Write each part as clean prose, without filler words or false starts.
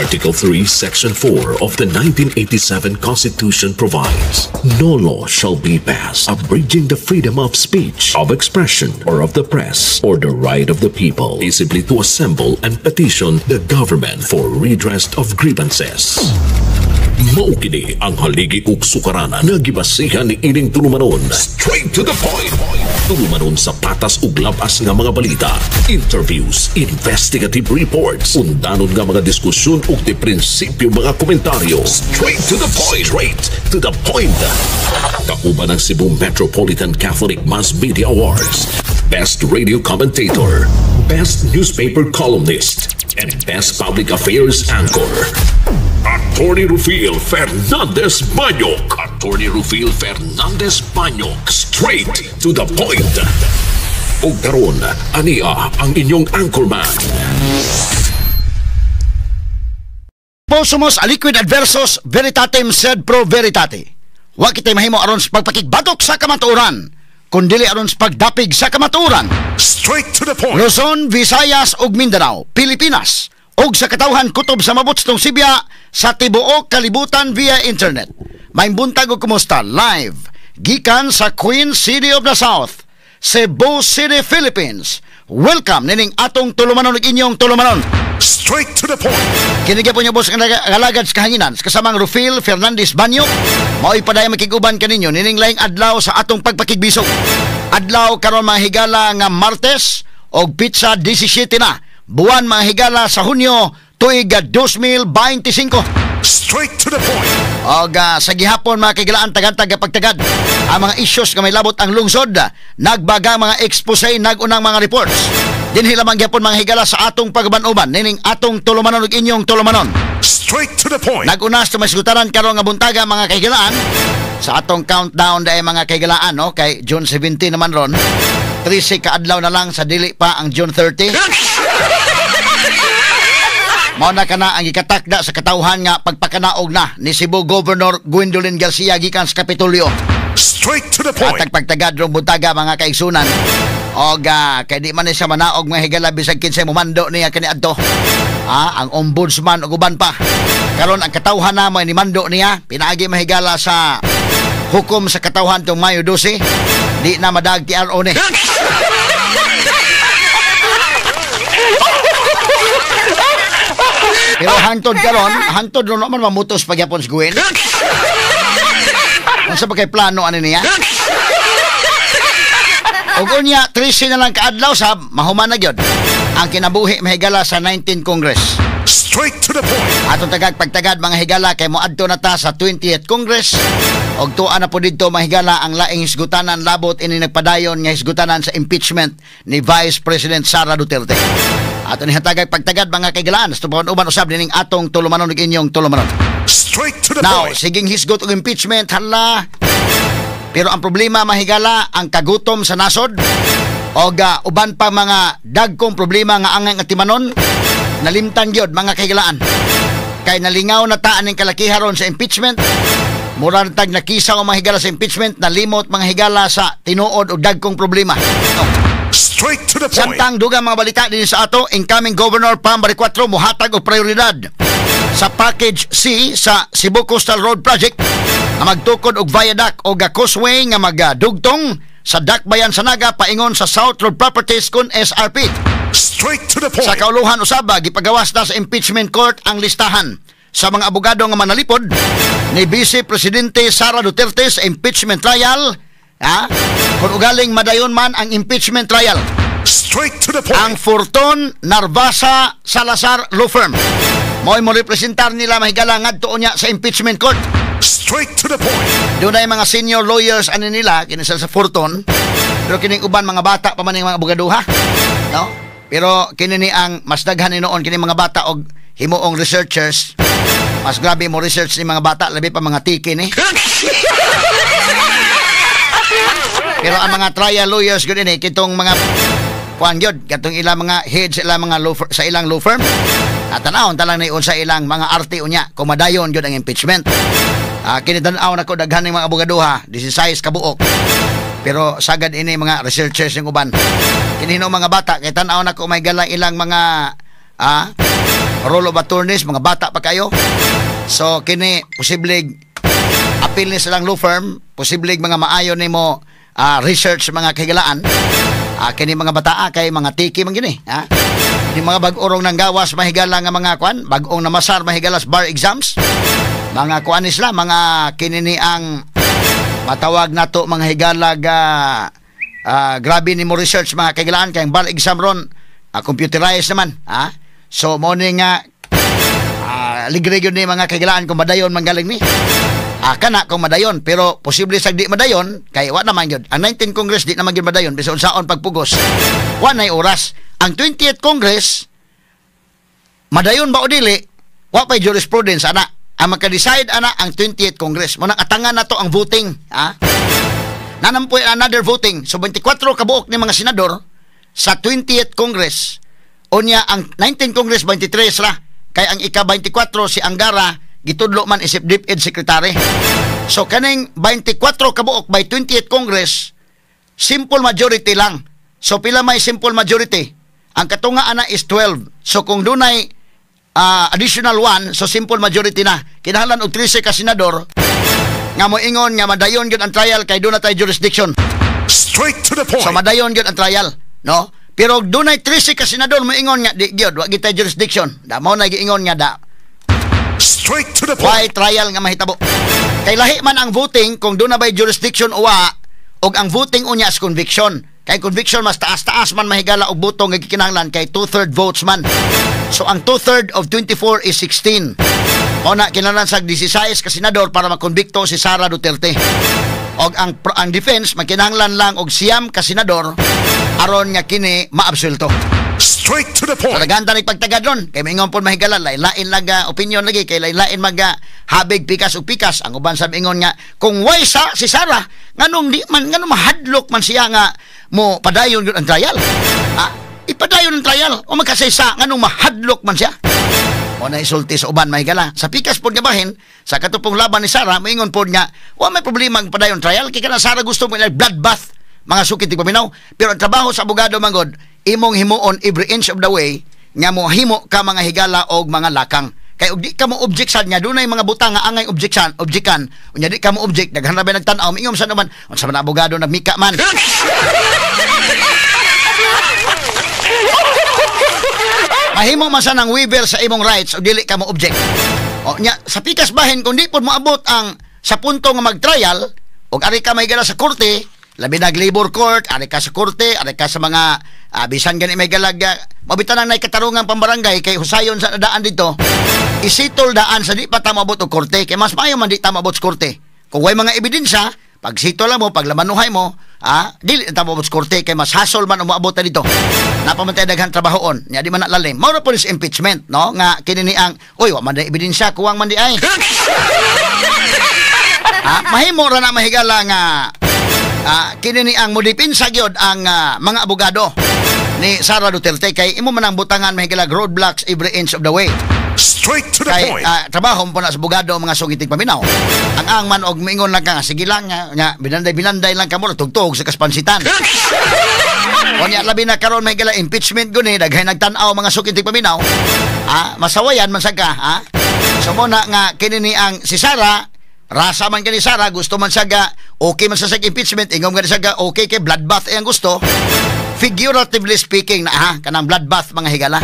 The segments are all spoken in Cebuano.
Article 3, Section 4 of the 1987 Constitution provides, "No law shall be passed abridging the freedom of speech, of expression, or of the press, or the right of the people peaceably to assemble and petition the government for redress of grievances." Mao kini ang haligi ug sukaranan nga gibasihan ni ining tulumanon. Straight to the point. Tulumanon sa patas ug labas nga mga balita, interviews, investigative reports, undanon nga mga diskusyon ug di prinsipyo mga komentaryo. Straight to the point. Straight to the point. Kauban ang Cebu Metropolitan Catholic Mass Media Awards, Best Radio Commentator, Best Newspaper Columnist, and Best Public Affairs Anchor. Attorney Rufil Fernandez Banyok. Attorney Rufil Fernandez Banyok. Straight to the point. Ug karon, ania ang inyong anchorman. Possumus aliquid adversus veritatem sed pro veritate. Wa kitay mahimo aron sa pagpakigbatok sa kamatuoran, kundili aron sa pagdapig sa kamatuoran. Straight to the point. Luzon, Visayas ug Mindanao, Pilipinas ug sa katawhan kutob sa mabutstong Sibya sa tibuok kalibutan via internet. Maayong buntag ug kumusta live gikan sa Queen City of the South, Cebu City, Philippines. Welcome nining atong tulumanon ug inyong tulumanon. Straight to the point. Kini gyapon niyo boss nga ngalagad sa kahanginan sa kasamang Rufil Fernandez Banyo. Mao'y padayon makig-uban kaninyo nining laing adlaw sa atong pagpakigbisog. Adlaw karon, mga higala, nga Martes og petsa 17 na buwan, mga higala, sa Hunyo, tuig 2025. Straight to the point. Og sa gihapon, mga kahigalaan, tagantag pagtagad ang mga issues nga may labot ang lungsod, nagbaga mga expose, nagunang mga reports. Dinhi lamang gyapon, mga higala, sa atong pag-uban-uban nining atong tulumanon ug inyong tulumanon. Straight to the point. Nag-una sa masgutaran karon nga buntaga, mga kahigalaan, sa atong countdown dahil, mga kahigalaan, no, kay June 17 naman ron. 13 ka adlaw na lang sa dili pa ang June 30. Mao na kana ang gikatakda sa katawhan nga pagpakanaog na ni Cebu Governor Gwendolyn Garcia gikan sa Kapitolyo. Straight to the point. Atag pagtagad rong buntaga, mga kaigsunan. Og kay di man ni siya manaog, mga higala, bisag kinsay momando niya kaniadto. Ah, ang ombudsman ug uban pa. Karon ang katawhan na may nimando niya pinaagi, mahigala, sa hukom sa katawhan tong Mayo 12, di na madag TRO ni. Pero hantod karon, hantod ron man mamutos pagyapon si Gwen. Unsa pa kay plano ani niya? Ug unya 13 na lang kaadlaw sa mahuman na gyud ang kinabuhi, mahigala, sa 19 Congress. Straight to the point. Atong tagag pagtagad, mga higala, kay moadto na ta sa 20th Congress og tuwa na po didto, mahigala, ang laing hisgutanan labot ini nagpadayon nga hisgutanan sa impeachment ni Vice President Sara Duterte. Ato ni hatagag pagtagad, mga kahigalaan, sa tubuhan uban usab nining atong tulumanon ug inyong tulumanon. Straight to the Now, point. Siging hisgot og impeachment, hala. Pero ang problema, mahigala, ang kagutom sa nasod og uban pa mga dagkong problema nga angay nga timanon, nalimtan gyud, mga kahigalaan. Kay nalingaw na ta aning kalakiharon sa impeachment. Mura na tag nakisaw, mga higala, sa impeachment, nalimot, mga higala, sa tinuod og dagkong problema. No. Straight to the point. Samtang dugang mga balita din sa ato, incoming Governor Pam Baricuatro muhatag og prioridad sa Package C sa Cebu Coastal Road Project nga magtukod og viaduct o causeway nga magadugtong sa Dakbayan sa Naga paingon sa South Road Properties kun SRP. Straight to the point. Sa kauluhan usab, gipagawas na sa impeachment court ang listahan sa mga abogado nga manalipod ni Vice Presidente Sara Duterte sa impeachment trial, ha? Kung ugaling madayon man ang impeachment trial. Straight to the point. Ang Fortun Narvasa Salazar Law Firm mo'y mo representar nila, mahigala, ngadto niya sa impeachment court. Straight to the point. Doon ay mga senior lawyers ani nila kini sa Fortun. Pero kining uban mga bata pa man yung mga abogado, ha. No? Pero kini ni ang mas daghan ni noon kini mga bata og himuong researchers. Mas grabe mo research ni mga bata labi pa mga tiki ni. Pero ang mga trial lawyers gud ini kitong mga kuan gyud katong ilang mga heads ilang mga law sa ilang law firm. At tan-awon ta lang ni unsa ilang mga arte unya kung madayon gyud ang impeachment. Kini tan-aw nako daghan ning mga abogado, ha, 16 ka buok. Pero sagad ini mga researchers yung uban. Kini no mga bata kay tan-aw nako may gala ilang mga Roll of attorneys, mga bata pa kayo. So kini posible apil ni silang law firm, posible mga maayo nimo research, mga kahigalaan. Kini mga bataa kay mga tiki man gini, ha? Ni mga bag-orong nang gawas, mahigala, nga mga kwan, bag-ong namasar, mahigala, sa bar exams. Mga kuan sila, mga kini ni ang matawag nato, mga higala, ga grabe ni mo research, mga kahigalaan, kay ang bar exam ron computerized naman, ha? So mo ni nga ligre gyud ni, mga kahigalaan, kung madayon manggaling ni. Kana kung madayon, pero posible sa di madayon kay wa naman gyud. Ang 19 Congress di naman gyud madayon bisan unsaon pagpugos. Wa nay oras. Ang 20th Congress, madayon ba o dili, wa pay jurisprudence ana. Ang maka-decide ana ang 20th Congress. Mo nang atangan nato ang voting, ha? Nanampoy another voting. So 24 kabuok ni mga senador sa 20th Congress. Unya ang 19 Congress 23 ra. Kay ang ika-24 si Angara gitudlo man isip DepEd Secretary. So kaning 24 kabuok by 20th Congress, simple majority lang. So pila may simple majority? Ang katunga ana is 12. So kung dunay additional 1, so simple majority na. Kinahanglan og 13 ka senador nga moingon nga madayon gyud ang trial kay doon na tay jurisdiction. Straight to the point. So madayon gyud ang trial, no? Pero dunay 13 ka senador moingon nga di gyud, wa gyud tay jurisdiction. Da mao na giingon nga da Straight to the why point. Trial nga mahitabo. Kay lahi man ang voting kung doon na ba'y jurisdiction o wa, og ang voting unya is conviction. Kay conviction mas taas-taas man, mahigala, og boto nga gikinahanglan kay two-third votes man. So ang two-third of 24 is 16. Mao na kinahanglan sa 16 ka senador para makonbikto si Sara Duterte. Og ang defense magkinahanglan lang og 9 ka senador aron nga kini maabsulto. Straight to the So point. daghan ta pagtagad ron kay maingon pod, mahigala, lain lang opinion lagi kay lain mag habig pikas ug pikas. Ang uban sa ingon nga kung way sa si Sara, nganong di man, nganong mahadlok man siya nga mo padayon gyud ang trial, ah, ipadayon ang trial o magkasaysa, nganong mahadlok man siya? O na isulti sa uban, mahigala. Sa pikas pod nga bahin sa katupong laban ni Sara, moingon pod nga wa may problema ang padayon trial kay kana Sara gusto mo bloodbath, mga sukit paminaw. Pero ang trabaho sa abogado manggod imong himuon every inch of the way nga mo himo ka, mga higala, og mga lakang, kay og di ka mo object sad nga dunay mga butang nga angay objection objectan, unya di ka mo object, daghan ra ba nagtan-aw, miingon sa naman, unsa man abogado, nagmika man. Mahimo man sa nang waiver sa imong rights o dili ka mo object. O nya sa pikas bahin kung di pod moabot ang sa punto nga mag-trial og ari ka mahigala sa korte, labi nag labor court, ari ka sa korte, ari ka sa mga bisan gani may galag, mabita nang nay katarungan pambarangay kay husayon sa daan dito, isitol daan sa di pa ta moabot og korte kay mas maayo man di ta moabot sa korte. Kung way mga ebidensya, pagsitol lang mo, paglamanuhay mo, dili na ta moabot sa korte kay mas hasol man umaabot na dito. Napamantay daghan trabahoon, nya di man na lalim. Mao ra po is impeachment, no? Nga kini ni ang, oy, wa man na ebidensya, kuwang man di ay. Mahimo ra na, mahigala, nga kini ni ang modipinsa gyud ang mga abogado ni Sara Duterte kay imo man ang butangan, mahigala, roadblocks every inch of the way. Straight to the Kay point. Trabaho mo po na sa abogado, mga sugitig paminaw. Ang man og moingon lang ka nga sige lang nga, nga binanday-binanday lang kamo tugtog sa kaspansitan. Unya labi na karon, mahigala, impeachment guni, daghay nagtan-aw, mga sugitig paminaw. Masawayan man sad ka, ha? So mo na nga kini ni ang si Sara, rasa man kani Sara, gusto man siya ga okay man sa impeachment, ingom gani siya ga okay kay bloodbath ang gusto. Figuratively speaking na ha, kanang bloodbath, mga higala.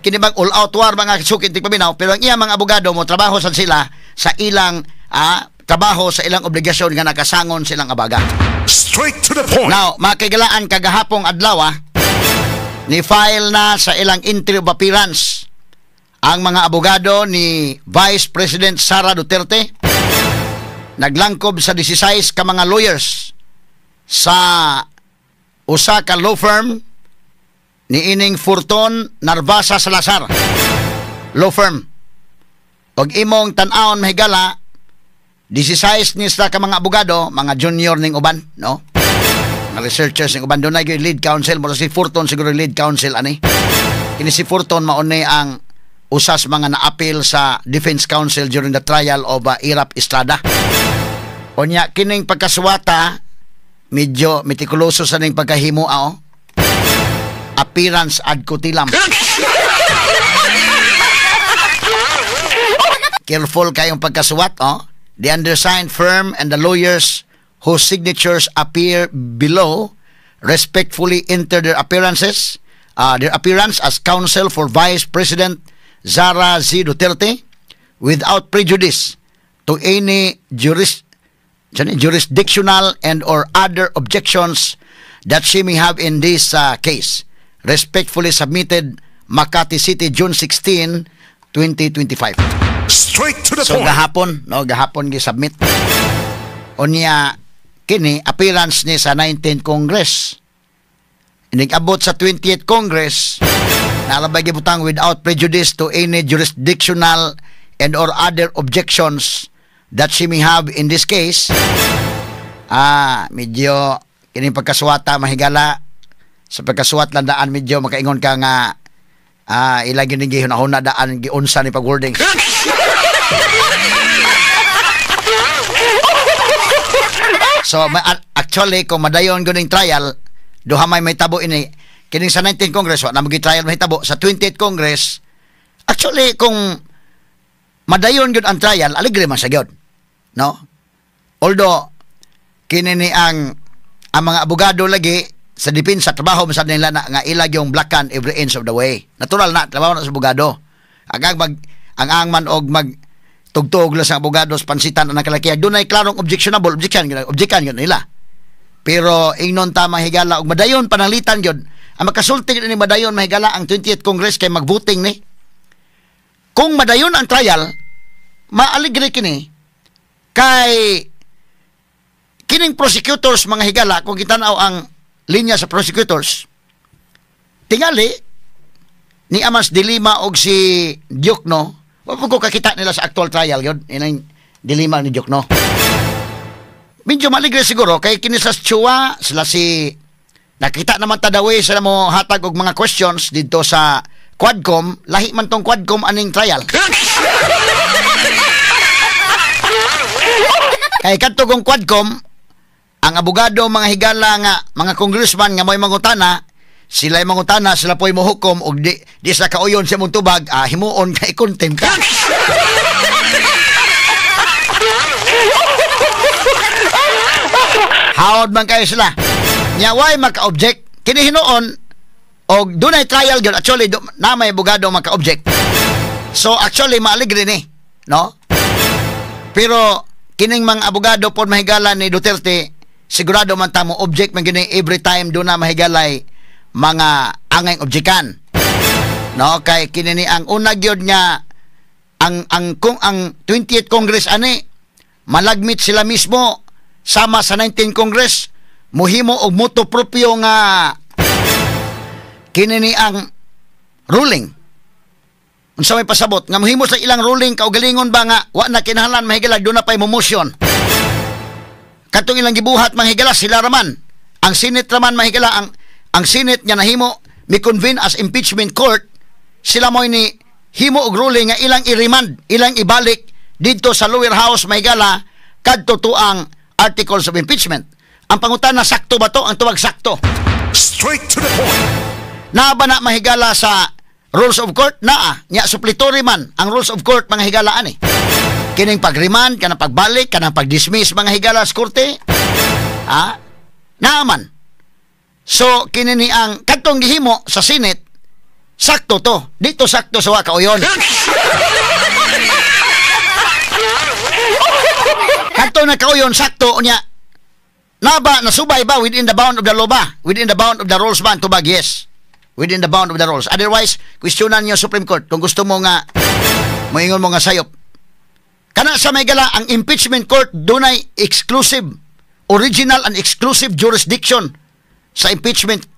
Kini bang all out war, mga sukit paminaw, pero ang iya mga abogado mo trabaho sad sila sa ilang trabaho, sa ilang obligasyon nga nakasangon silang abaga. Straight to the point. Now, mga kahigalaan, kagahapong adlaw, ni file na sa ilang entry of appearance ang mga abogado ni Vice President Sara Duterte. Naglangkob sa 16 ka mga lawyers sa usa ka law firm ni ining Forton Narvasa Salazar law firm. Og imong tan-awon, mahigala, 16 ni sila ka mga abogado, mga junior ning uban, no? Mga researchers ning uban. Dunay gyud lead counsel mo, si Forton siguro lead counsel ani. Kini si Forton maunay ang usas mga na-appeal sa defense counsel during the trial of Erap Estrada. Unya kining pagkasuwata medyo metikuloso sa ning pagkahimo, oh. Appearance ad cautelam. Careful kayong pagkasuwat, oh. The undersigned firm and the lawyers whose signatures appear below respectfully enter their appearance as counsel for Vice President Sara Z. Duterte without prejudice to any jurisdictional and or other objections that she may have in this case. Respectfully submitted, Makati City, June 16, 2025. Straight to the So point. Gahapon, no, gahapon gi-submit. Unya kini appearance ni sa 19th Congress. Inig-abot sa 20th Congress, nalabay gibutang without prejudice to any jurisdictional and or other objections that she may have in this case. Ah, medyo kining pagkasuwata, mahigala, sa pagkasuwat lang daan medyo makaingon ka nga ilang gini gihuna-huna daan giunsa ni pag-wording. So actually kung madayon guning trial, duha may tabo ini kining sa 19th Congress, wa na magi trial mahitabo sa 20th Congress. Actually, kung madayon gyud ang trial, aligre man sa gyud, no? Although kini ni ang mga abogado lagi sa depensa, trabaho man sad nila na nga ilag yung blakan every inch of the way. Natural na trabaho na sa abogado. Ang mag ang man og mag tugtog lang sa abogado sa pansitan ang kalaki, dunay klarong objectionable, objection gyud, objekan gyud nila. Pero ingnon ta, mahigala, og madayon pananglitan gyud ang makasulti gyud ni madayon, mahigala, ang 20th Congress kay magvoting ni. Kung madayon ang trial, maaligre kini kay kining prosecutors, mga higala, kung gitan-aw ang linya sa prosecutors, tingali ni Amas de Lima og si Diokno, wa ko kakita nila sa actual trial yun. Inang de Lima ni Diokno, medyo maligre siguro kay kini sa Chua sila si nakita naman tadawi sila mo hatag og mga questions dito sa Quadcom. Lahi man tong Quadcom aning trial kay kadto kong Quadcom, ang abogado, mga higala, nga mga congressman nga mo'y mangutana, sila ay mangutana, sila po'y mohukom og di sa kauyon sa mong tubag, himuon kay contempt ka. Hawd man kayo sila. Nya way maka-object kini hinuon og dunay trial gyud, actually na may abogado maka-object. So actually maaligre ni, no? Pero kining mga abogado pod, mahigala, ni Duterte, sigurado man ta mo object man gini every time do na mahigalay mga angay objekan. No, kay kini ni ang una gyud nga ang kung ang 20th Congress ani malagmit sila mismo sama sa 19th Congress muhimo og motu proprio nga kini ni ang ruling. Unsa may pasabot nga muhimo sa ilang ruling kaugalingon ba nga wa na kinahanglan, mahigala, do na pay motion. Katong ilang gibuhat, mahigala, sila raman. Ang Senate raman, mahigala, ang Senate nga nahimo mi convene as impeachment court, sila mo'y ni himo og ruling nga ilang i-remand, ilang ibalik didto sa lower house, mahigala, kadto tuang articles of impeachment. Ang pangutana, sakto ba to? Ang tuwag, sakto. Straight to the point. Naa ba na, mahigala, sa rules of court? Naa. Nya suppletory man ang rules of court, mga higala, ani. Kining pag-remand, kanang pagbalik, kanang pag-dismiss, mga higala, sa korte. Ha? Naa man. So kini ni ang kadtong gihimo sa Senate, sakto to. Dito sakto sa wakauyon. Kadto na kauyon sakto unya. Naba nasubay ba within the bound of the law ba? Within the bound of the rules ba? Ang tubag, yes. Within the bound of the rules. Otherwise, questionan niyo Supreme Court kung gusto mo nga moingon mo nga sayop. Kana sa may gala ang impeachment court dunay exclusive, original and exclusive jurisdiction sa impeachment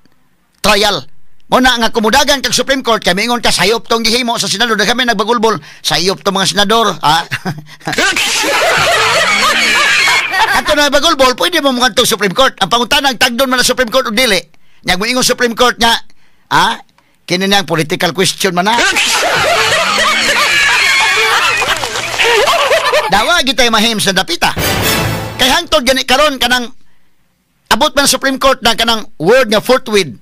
trial. Mo na nga kumudagan kag Supreme Court kay moingon ka sayop tong gihimo sa senador, kami nagbagulbol sayop tong mga senador, ha? Kato na bagulbol, pwede mo mukanto Supreme Court. Ang pangutana, tagdon man ang Supreme Court og dili. Nya moingon Supreme Court nga, ha? Kini na ang political question man na. Dawa gitay mahim sa dapita. Kay hangtod gani karon kanang abot man Supreme Court na kanang word nga forthwith.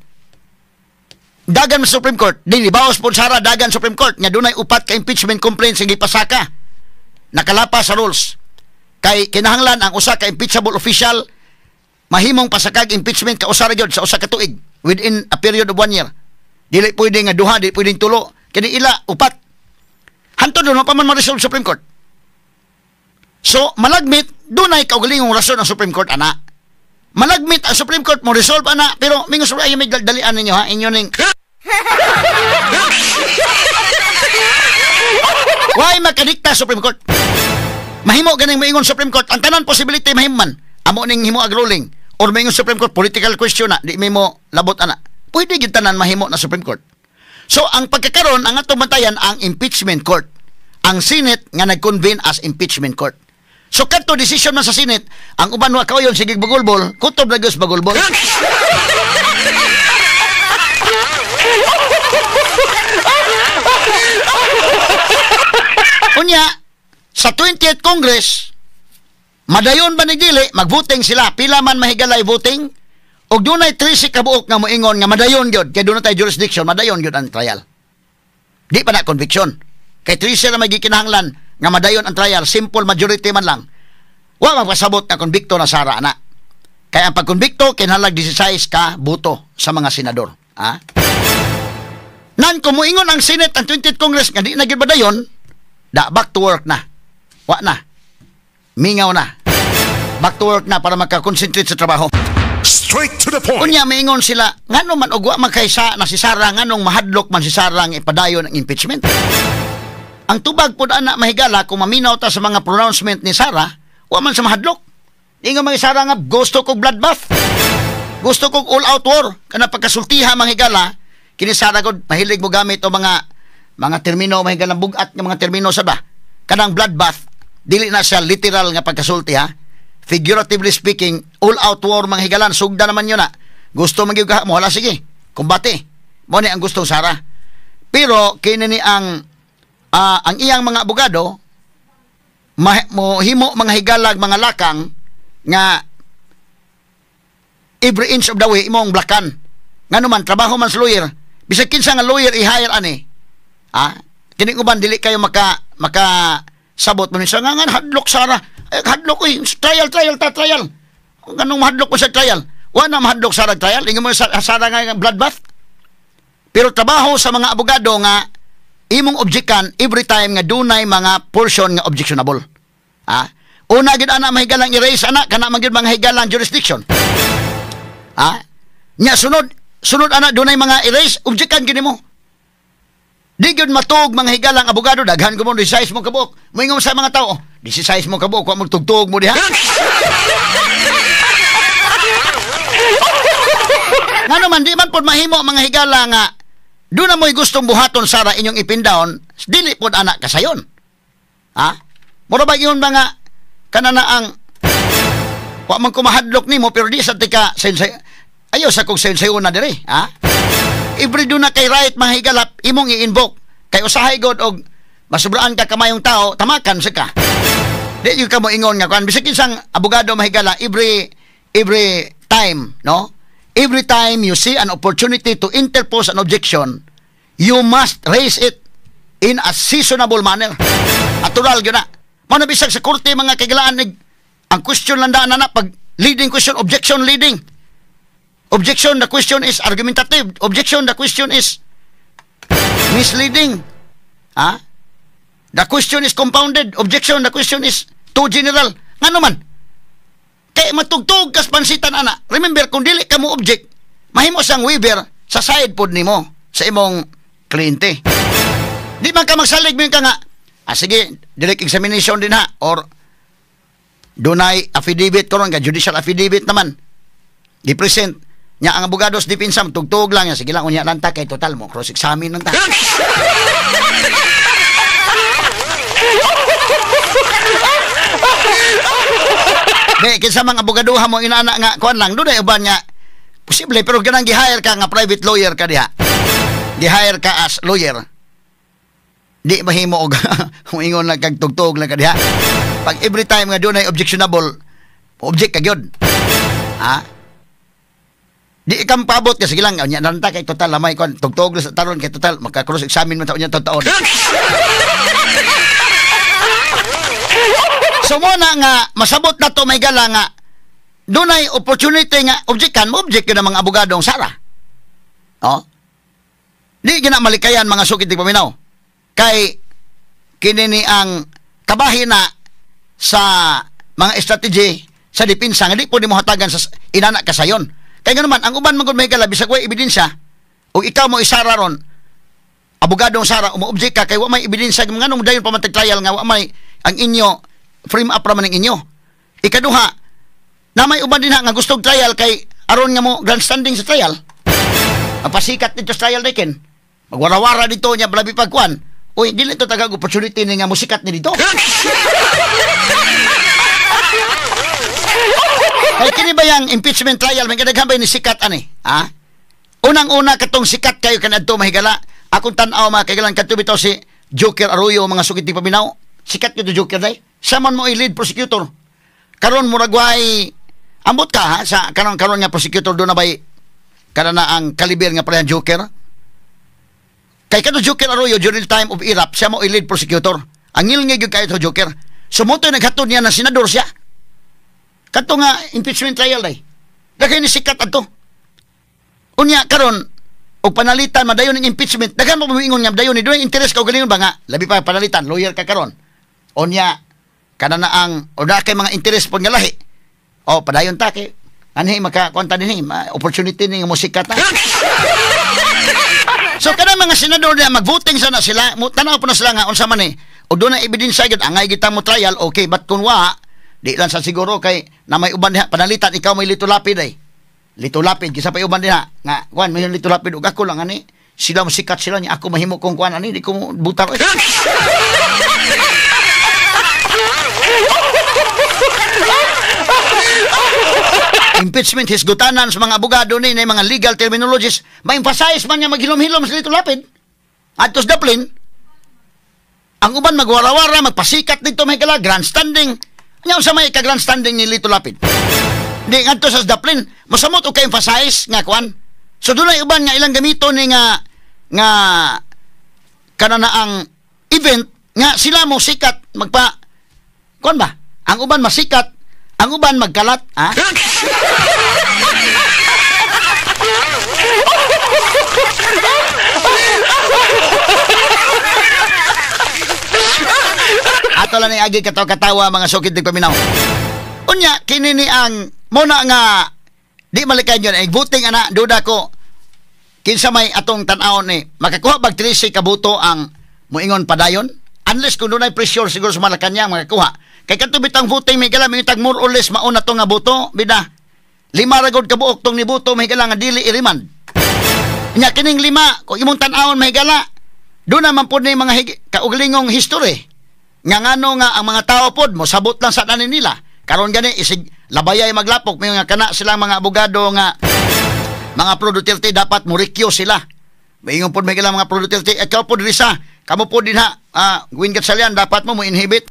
Dagan man Supreme Court, dili baos pod sara dagan Supreme Court nga dunay upat ka impeachment complaints nga gipasaka. Nakalapas sa rules. Kay kinahanglan ang usa ka impeachable official mahimong pasakag impeachment ka usa ra gyud sa usa ka tuig within a period of 1 year. Dili pwede nga duha, dili pwedeng tulo. Kini ila upat. Hantod doon pa man ma-resolve Supreme Court. So, malagmit, dunay kaugalingong rason ang Supreme Court, ana. Malagmit ang Supreme Court mo resolve ana, pero mingus ay may dalian ninyo ha, inyo ning why makadikta Supreme Court? Mahimo ganing moingon Supreme Court, ang tanan possibility mahimo man. Amo ning himo ag ruling or moingon Supreme Court political question na, di mo labot ana. Pwede gyud tanan mahimo na Supreme Court. So ang pagkakaron ang atong bantayan ang impeachment court. Ang Senate nga nag-convene as impeachment court. So kadto decision man sa Senate, ang uban wa kauyon sige bagulbol, kutob na gyud bagulbol. Unya sa 20th Congress, madayon ba ni dili, magvoting sila, pila man mahigalay voting, og dunay 13 ka buok nga moingon nga madayon gyud, kay dunay tay jurisdiction, madayon gyud ang trial. Di pa na conviction. Kay 13 ra may gikinahanglan nga madayon ang trial, simple majority man lang. Wa magpasabot nga konbikto na Sara ana. Kay ang pagkonbikto kinahanglan 16 ka boto sa mga senador, ha? Nan kung moingon ang Senate ang 20th Congress nga di na gyud madayon, da back to work na. Wa na. Mingaw na. Back to work na para makakonsentrate sa trabaho. Straight to the point. Unya maingon sila, ngano man og wa man kay sa na si Sara, nganong mahadlok man si Sara nga ipadayon ang impeachment. Ang tubag pod ana mahigala kung maminaw ta sa mga pronouncement ni Sara, wa man sa mahadlok. Ingon mga Sara nga gusto kog bloodbath. Gusto kog all out war. Kana pagkasultiha mga higala, kini Sara gud mahilig mo gamit og mga termino mahigala bugat nga mga termino sa ba. Kanang bloodbath, dili na siya literal nga pagkasulti ha. Figuratively speaking, all out war mga higalan, sugda naman yun na. Gusto magyug ka mo, wala sige, kumbate. Mo ni ang gusto Sara. Pero kini ni ang iyang mga abogado mohimo mga higalag mga lakang nga every inch of the way imong blakan. Ngano man trabaho man sa lawyer, bisag kinsa nga lawyer i-hire ani. Ah, kini uban dili kayo maka sabot mo ni sa nga hadlok Sara. Ay, hadlok oy, trial ta trial. Ganong mahadlok mo sa trial? Wa na mahadlok sa trial, ingon mo sa Sara nga bloodbath. Pero trabaho sa mga abogado nga imong objekan every time nga dunay mga portion nga objectionable. Ah, una gid ana mahigalang i-raise ana kana man gid mga higalang jurisdiction. Ah, nya sunod ana dunay mga i-raise, objekan gid nimo. Di gyud matuog mga higalang abogado, daghan ko mo 16 mo kabuok. Moingon sa mga tao, 16 mo kabuok, wa magtugtog mo diha. Ngano man di man pod mahimo mga higala nga doon na mo'y gustong buhaton Sara inyong ipindown, dili pod anak kasayon. Ha? Mura ba yun mga kanana ang wa man kumahadlok nimo pero di sa tika sensei ayo sa kog sensei na dire, ha? Every do na kay right mga higalap imong i-invoke kay usahay god og masubraan ka kamayong tao, tamakan sa ka. Di gyud ka mo ingon nga kuan bisag kinsang abogado mahigala every time, no? Every time you see an opportunity to interpose an objection, you must raise it in a seasonable manner. Natural gyud na. Mao na bisag sa korte mga kagilaan ang question lang daan na pag leading question, objection leading. Objection, the question is argumentative. Objection, the question is misleading. Ha? The question is compounded. Objection, the question is too general. Ngano man? Kay matugtog kas pansitan ana. Remember, kung dili ka mo object, mahimo siyang waiver sa side pod nimo sa imong kliyente. Di man ka magsalig mo ka nga, ah, sige, direct examination din ha, or dunay affidavit karon ka judicial affidavit naman. Gi-present nya ang abogado sa depensa, tugtog lang niya, sige lang unya lang ta kay total mo cross examine lang ta. Di kinsa mga abogadoha mo inaana nga kuan lang dunay uban nga posible pero ganang gi-hire ka nga private lawyer ka diha. Gi-hire ka as lawyer. Di mahimo og ingon lang kag tugtog lang ka diha. Pag every time nga dunay objectionable, object ka gyud. Ha? Di ikam paabot kasi sige lang unya lang ta kay total lamay kuan tugtog sa taron kay total maka cross examine man ta unya taon. So mo na nga masabot na to, may gala, nga dunay opportunity nga objectan mo, object yun ang mga abogadong Sara. Oh? Di gina malikayan, mga sukit di paminaw. Kay kini ni ang kabahin na sa mga strategy sa depensa nga di po di mo hatagan sa inana kasayon. Kay nga naman ang uban man gud, may gala, bisag way ebidensya ug ikaw mo isara ron, abogadong Sara, umo-object ka kay wa may ebidensya, nganong dayon pa man trial nga wa may ang inyo frame up ra man ang inyo? Ikaduha, na may uban din nga gustog trial kay aron nga mo grandstanding sa trial. Ang pasikat dito sa trial diken. Magwarawara dito niya labi pagkuan. Uy, dili to tagag opportunity ni nga musikat ni dito. Kay kini ba yang impeachment trial may kadaghan ba ni sikat ani? Ha? Unang-una katong sikat kayo kanadto, mahigala. Akong tan-aw, mga kaigalan, kadto bitaw si Joker Arroyo, mga sukit di paminaw. Sikat gyud Joker day. Saman mo i lead prosecutor. Karon murag way ambot ka ha sa karon karon nga prosecutor, do na bay kana na ang kaliber nga parehan Joker. Kay kadto Joker Arroyo, during time of Erap, siya mo i lead prosecutor. Ang ngilngig gyud kayo to Joker. Sumutoy naghatod niya na senador siya. Kadto nga impeachment trial day. Daghan ni sikat adto. Unya karon og panalitan madayon ang impeachment, daghan mo moingon nga dayon ni dunay interes ka galingon ba nga labi pa panalitan lawyer ka karon. Unya kana na ang o na kay mga interes pod nga lahi. O padayon ta kay anhi maka kuan dinhi, opportunity ni nga musikat ta. So kanang mga senador na magvoting sana sila, tanaw po na sila nga unsa man ni. Og dunay ebidensya gyud angay gitang mo trial, okay, but kun wa di lang sa siguro kay na may uban diha panalitan ikaw may Lito Lapid ay. Lito Lapid kisa pa uban diha nga kuan may Lito Lapid ug ako lang ani sila mo sikat sila niya ako mahimo kong kuan ani di ko butar. Impeachment hisgutanan sa mga abogado ni na mga legal terminologies, ma-emphasize man niya maghilom-hilom sa Lito Lapid. Adtos daplin ang uban magwarawara magpasikat dito may kala grandstanding. Nya unsa may ka-grandstanding ni Lito Lapid? Di ngadto sa daplin, mosamot og ka-emphasize nga kuan. So dunay uban nga ilang gamito ni nga nga kana na ang event nga sila mo sikat magpa kuan ba? Ang uban masikat, ang uban magkalat, ha? Ato lang ni agi katawa-katawa, mga sukit di paminaw. Unya kini ni ang muna nga di malikay yun ay voting ana, duda ko kinsa may atong tan-awon ni makakuha bag 13 ka boto ang moingon padayon, unless kung dunay pressure siguro sa Malacañang makakuha. Kay kadto bitang voting may gala mingitag more or less mauna to nga boto bida. Lima ra gud ka buok tong niboto may gala nga dili i-remand. Nya kining lima kung imong tan-awon may gala do naman pod ni mga kaugalingong history. Nga ngano nga ang mga tao pod mosabot lang sa tanin nila. Karon gani isig labayay maglapok may nga kana silang mga abogado nga mga pro Duterte dapat morikyo sila. Maingon pod may mga pro Duterte, ikaw pod Risa, kamo pod dinha, Win Gatchalian dapat mo mo inhibit.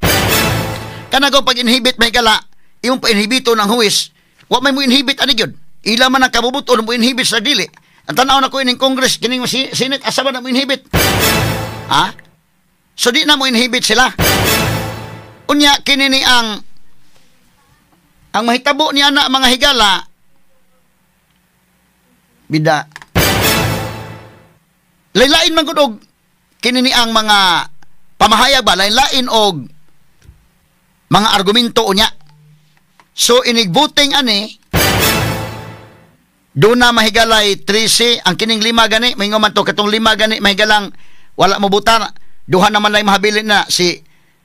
Kana ko pag inhibit may gala, imong pa-inhibito ng huwis, wa may mo inhibit ani gyud. Ila man ang kabubuton mo inhibit sa dili. Ang tan-aw na ko ining Congress kining Senate asa ba na mo inhibit? Ha? So di na mo inhibit sila. Unya kini ni ang mahitabo niya na mga higala bida. Lain-lain man gud og kini ni ang mga pamahayag ba, lain-lain og mga argumento unya. So inig voting ani do na mahigalay 13 ang kining lima gani maingon man to katong lima gani mahigalang wala mo butar. Duha naman lang mahabilin na si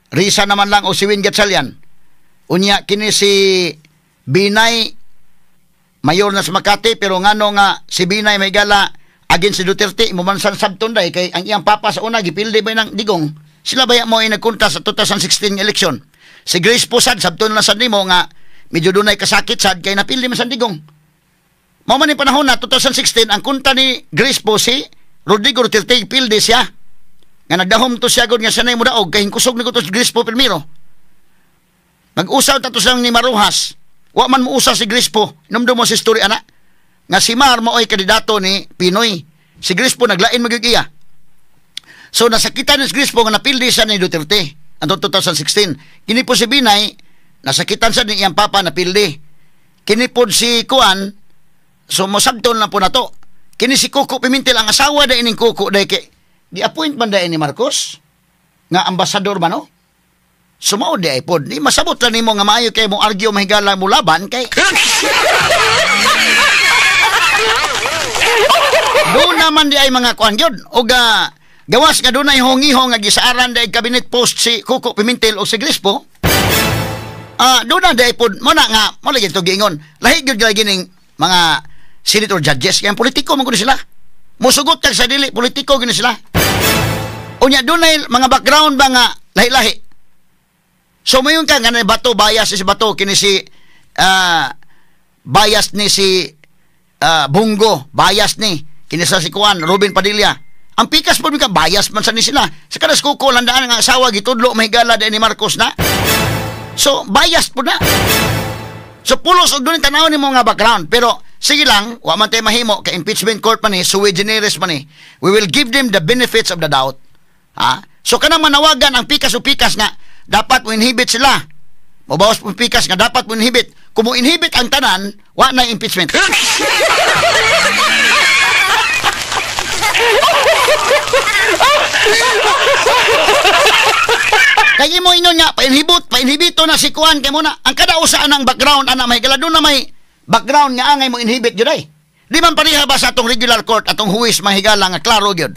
Risa naman lang o si Win Gatchalian. Unya kini si Binay mayor na sa Makati pero ngano nga si Binay may gala against si Duterte mo man san sabton day kay ang iyang papa sa una gipildi ba ng Digong. Sila baya mo ay nagkontra sa 2016 election. Si Grace Posad sabton na sad nimo nga medyo dunay kasakit sad kay napildi man sa Digong. Mao man ni panahon na 2016 ang kontra ni Grace Po si Rodrigo Duterte pildi siya. Nga nagdahom to siya gud nga sanay mo daog kay kusog ni ko to si Grace Po primero. Mag-usaw ta to silang ni Marujas. Wa man mo usa si Grace Po. Numdo mo si story ana. Nga si Mar maoy kandidato ni Pinoy. Si Grace Po naglain magyud iya. So nasakitan ni Grace Po nga napildi siya ni Duterte. Anto 2016. Kini po si Binay, nasakitan sa ni iyang papa na pildi. Kini po si Kuan, so mosabton lang po na to. Kini si Koko Pimentel, ang asawa da ining Koko dahil kay di-appoint man dahil ni Marcos nga ambasador man, no? Sumao di ay pod. Di masabot lang nimo nga maayo kay mo argue, mahigala mo laban kay doon naman di ay mga kuan gyud. Og gawas nga doon ay hongi-hong nga gisaaran di ay cabinet post si Koko Pimentel o si Grispo. Doon na di ay pod mo na nga mo lagi to giingon. Lahi gyud lagi ning mga senator judges kay politiko man gud sila. Mosugot kag sa dili politiko gini sila. Unya doon ay mga background ba nga lahi-lahi. So mayon ka nga Bato bias si Bato kini si bias ni si Bungo, bias ni kini sa si Kuan Robin Padilla. Ang pikas po ka bias man sa ni sila. Sa kanas Kuko landaan nga asawa gitudlo mahigala ni Marcos na. So bias po na. So pulos og dunay tan-awon nimo nga background, pero sige lang, wa man tay mahimo kay impeachment court man ni, sui generis man ni. We will give them the benefits of the doubt. Ha? So kanang manawagan ang pikas o pikas nga dapat mo inhibit sila. Mobawas po pikas nga dapat mo inhibit. Kung mo inhibit ang tanan, wa na impeachment. Kaya mo ingon nga, painhibot, painhibito na si Kuan kay muna. Ang kada usa ang background ana may gala doon na may background nga angay mo inhibit gyud ay. Di man pareha ba sa atong regular court, atong huwis mahigala nga klaro gyud.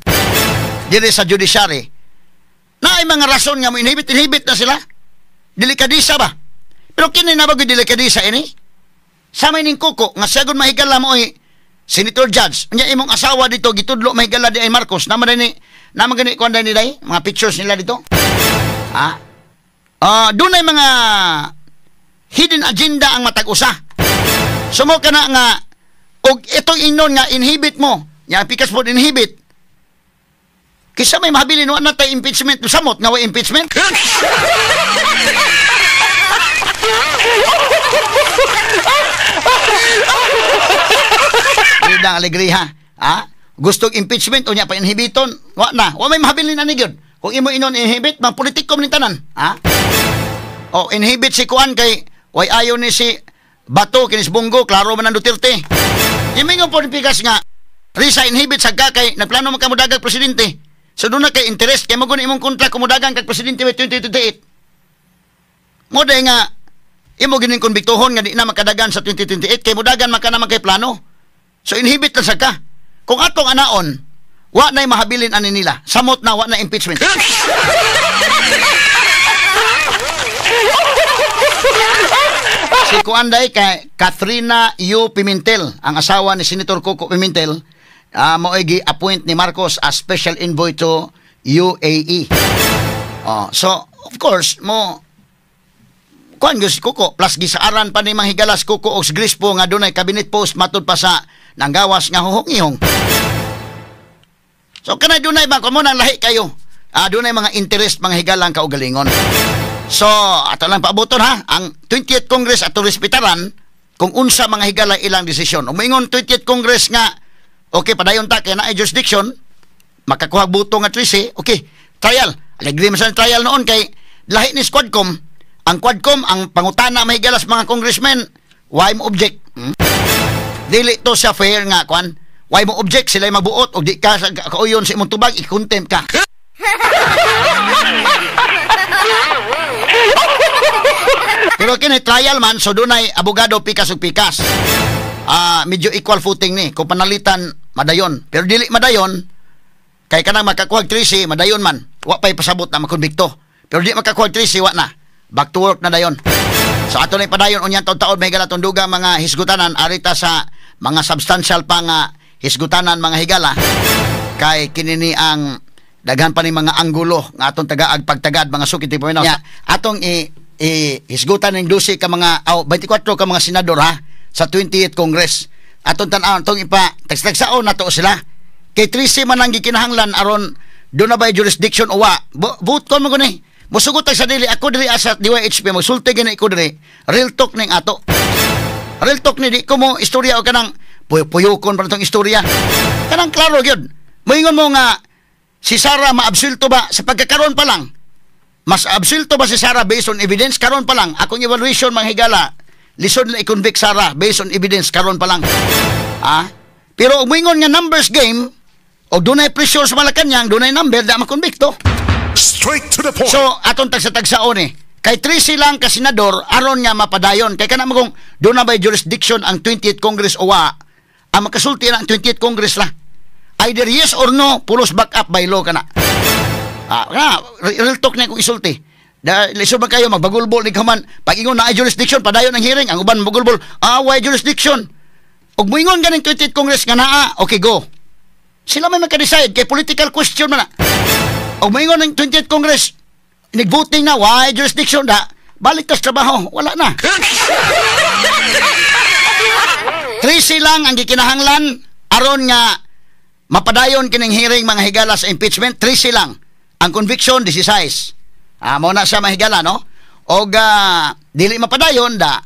Diri sa judiciary. Na ay mga rason nga mo inhibit, inhibit na sila. Delikadisa ba? Pero kini na ba gyud delikadisa ini? Sa may ning Kuko nga siya gud mahigala mo ay senator judge. Unya imong asawa dito gitudlo mahigala di ay Marcos. Naman ni naman gani kuan ni day mga pictures nila dito. Ha? Doon ay mga hidden agenda ang matag usa. Sumo ka na nga og itong ingnon nga inhibit mo, nya pikas po inhibit. Kisa may mahabilin wa na tay impeachment, samot nga wa impeachment. Bidang alegria, ha? Gustong impeachment unya pa inhibiton, wa na. Wa may mahabilin ani gyud. Kung imo inon inhibit, mang politiko man tanan, ha? O inhibit si Kuan kay way ayo ni si Bato kinis Bungo, klaro man ang Duterte. Imingon po ni pikas nga Risa inhibit sa ka kay nagplano man ka modagang presidente. So doon na kay interest kay magun imong kontra kumudagang kag presidente 2028. Mo day nga imo gining konbiktohon nga di na makadagan sa 2028 kay mudagan man ka naman kay plano. So inhibit lang sa ka. Kung atong anaon, wa na'y mahabilin ani nila. Samot na wa na impeachment. Si Kuanday kay Katrina U. Pimentel, ang asawa ni Senator Koko Pimentel, mao'y gi-appoint ni Marcos as special envoy to UAE. So, of course, mo kuan gyud si Koko, plus gisaaran pa ni manghigalas Koko og Grispo nga dunay cabinet post matud pa sa nanggawas nga huhong-ihong. So kanay dunay ba kumo nang lahi kayo. Dunay mga interest mga higalang kaugalingon. So ato lang paaboton ha ang 20th Congress ato respetaran kung unsa mga higala ilang desisyon. Umingon 20th Congress nga okay padayon ta kay naay jurisdiction makakuha buto nga 13, okay trial. Alegre man sa trial noon kay lahi ni Squadcom. Ang Quadcom ang pangutana mahigalas mga congressmen, why mo object? Dili to siya fair nga kwan. Why mo object sila magbuot og di ka kauyon sa imong tubag i-contempt ka. Pero kini trial man so dunay abogado pikas ug pikas. Medyo equal footing ni kung panalitan madayon. Pero dili madayon kay kanang makakuha 13 madayon man. Wa pay pasabot na makonbikto. Pero di makakuha 13 wa na. Back to work na dayon. So ato na padayon unyang taon-taon may higala tunduga mga hisgutanan arita sa mga substantial pa nga hisgutanan mga higala kay kinini ang daghan pa ni mga anggulo nga atong tagaag pagtagad mga sukit ti paminaw. Atong i hisgutan ning 12 ka mga 24 ka mga senador ha sa 28th Congress. Atong tan-awon atong ipa tagstagsaon nato sila. Kay 13 man ang gikinahanglan aron do na ba jurisdiction o wa. Vote kon mo guni. Musugot sa dili ako diri asa DYHP magsulti gani ko diri. Real talk ning ato. Real talk ni di ko mo istorya o kanang puyukon pa tong istorya. Kanang klaro gyud. Moingon mo nga si Sara maabsulto ba sa pagkakaroon pa lang. Mas absuelto ba si Sara based on evidence karon pa lang? Akong evaluation, mga higala, lisod na i-convict Sara based on evidence karon pa lang. Ah? Pero muingon nga numbers game o dunay pressure sa Malacanang, dunay number da makonbikto. Straight to the point. So atong tagsa-tagsaon eh. Kay 13 lang ka senador aron nga mapadayon. Kay kana magong doon na by jurisdiction ang 20th Congress o wa, ang makasulti na ang 20th Congress la. Either yes or no, pulos back up by law kana. Ah, na, real talk na kung isulti. Da, lisod ba kayo magbagulbol ni kaman pag ingon na ay jurisdiction padayon ang hearing, ang uban magulbol, ah, why jurisdiction? Ug moingon ganing 20th Congress nga naa, okay, go. Sila may maka-decide kay political question man na. Ug moingon ang 20th Congress nag-voting na why jurisdiction da, balik tas trabaho, wala na. 13 lang ang gikinahanglan aron nga mapadayon kining hearing, mga higala, sa impeachment, 13 lang. Ang conviction 16. Ah, mo na siya, mahigala, no? Og dili mapadayon da,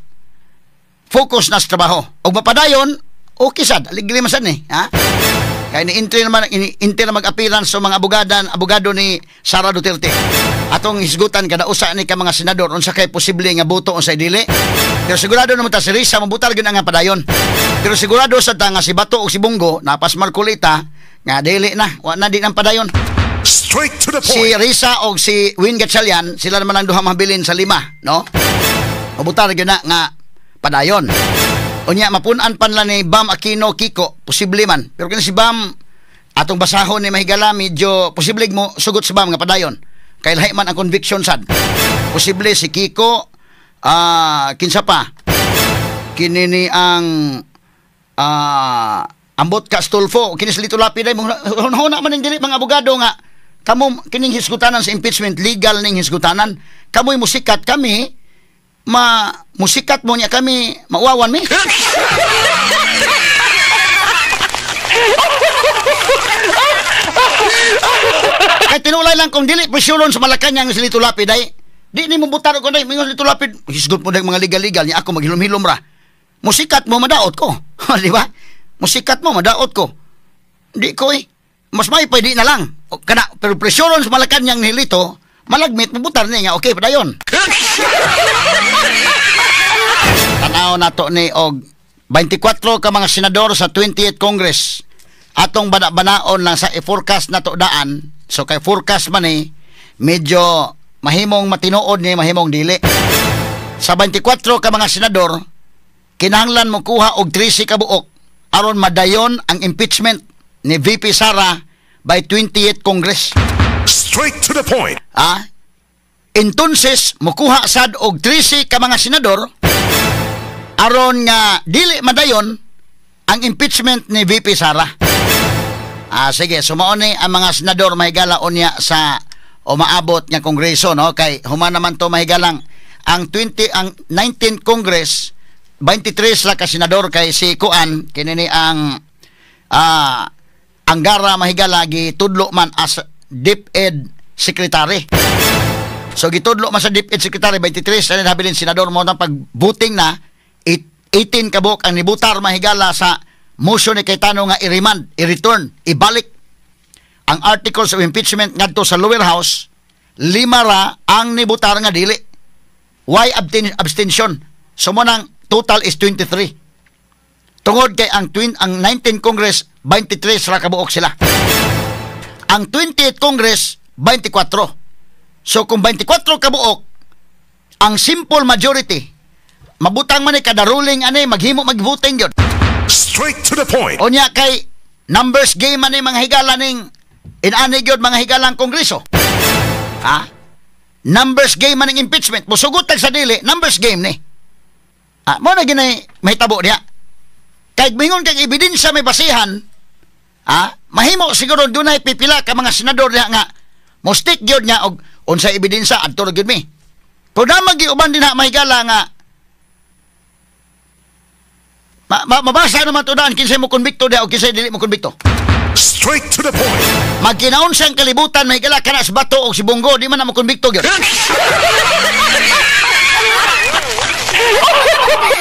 focus na sa trabaho. Og mapadayon, okay sad, aligri man sad ni, ha? Kay ni entry naman, ni-entry na mag-appearance sa mga abogado ni Sara Duterte. Atong hisgutan kada usa ni ka mga senador unsa kay posible nga boto, unsay dili. Pero sigurado naman ta si Risa mabutar gyud ang padayon. Pero sigurado sa ta nga si Bato ug si Bong Go napas Marcoleta nga dili na, wa na di nang padayon. Straight to the Si point. Risa og si Win Gatchalian, sila naman ang duha mabilin sa lima, no? Mabutar gyud na nga padayon. Unya mapun-an pan lang ni Bam Aquino Kiko, posible man. Pero kini si Bam atong basahon ni mahigala, medyo posible mo sugot sa Bam nga padayon. Kay lahi man ang conviction sad. Posible si Kiko, kinsa pa? Kini ni ang ambot ka Stulfo, kini si Lito Lapid ay hunahuna man ning dili mga abogado nga kamo kining hisgutanan sa impeachment, legal ning hisgutanan. Kamoy musikat, kami ma musikat mo niya, kami mauwawan mi. Kay tinulay lang kung dili presyuron sa Malacanang si Lito Lapid ay di ni mo butar ko day mingon Lito Lapid, hisgot mo day mga legal-legal niya, ako maghilom-hilom ra. Musikat mo madaot ko. Di ba? Musikat mo madaot ko. Di ko eh. Mas may pa di na lang. O, kana, pero presyuron sa Malacanang ni Lito, malagmit mabutar niya nga okay padayon. Tanaw nato ni og 24 ka mga senador sa 28th Congress. Atong bana-banaon lang sa i-forecast nato daan. So kay forecast man ni medyo mahimong matinuod ni mahimong dili. Sa 24 ka mga senador, kinahanglan mo kuha og 13 ka buok aron madayon ang impeachment ni VP Sara by 28th Congress. Straight to the point. Ah? Entonces, mukuha sad og 13 ka mga senador aron nga dili madayon ang impeachment ni VP Sara. Ah, sige, sumao ni ang mga senador mahigala unya sa umaabot nga kongreso, no? Kay human naman to mahigalang ang 20 ang 19th Congress 23 la ka senador kay si Kuan kini ni ang Angara mahigala gitudlo man as DepEd Secretary. So gitudlo man sa DepEd Secretary 23 na habilin senador mo nang pag-voting na 18 kabuk ang nibutar mahigala sa motion ni Cayetano nga i-remand, i-return, ibalik ang articles of impeachment ngadto sa lower house. 5 ra ang nibutar nga dili. Why abstention? So mo nang total is 23. Tungod kay ang 19 Congress 23 ra kabuok sila. Ang 28 Congress 24. So kung 24 kabuok ang simple majority, mabutang man ni kada ruling ani maghimo mag-voting gyud. Straight to the point. Unya kay numbers game man ni mga higala ning inani gyud mga higalang kongreso. Ha? Numbers game man ning impeachment. Musugot tag sa dili, numbers game ni. Ah, mo na ginay mahitabo diha. Kay mingon kay ebidensya may basihan, ha? Mahimo siguro dunay pipila ka mga senador diha nga mo stick gyud nga og unsa ebidensya adto ra gyud mi. Kung na magiuban din ha mahigala nga mabasa naman to daan kinsay mo konbikto diha o kinsay dili mo konbikto. Straight to the point. Magkinaon siyang kalibutan mahigala kana sa Bato og si Bong Go, di man na mo konbikto gyud.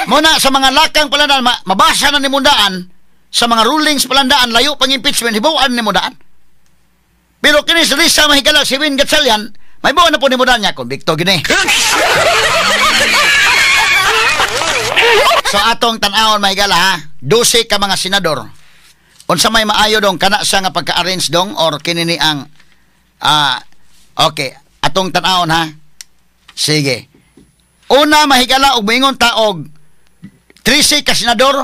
Muna sa mga lakang palandaan, mabasa na ni mundaan sa mga rulings palandaan, layo pang impeachment, hibuan ni mundaan. Pero kini si Risa mahigala si Win Gatchalian, May buo na po ni mo niya, konbikto gini. So atong tan-awon mahigala ha, 12 ka mga senador. Unsa may maayo dong kana siya nga pagka-arrange dong or kini ni ang okay, atong tan-awon ha. Sige. Una mahigala og moingon ta og 13 ka senador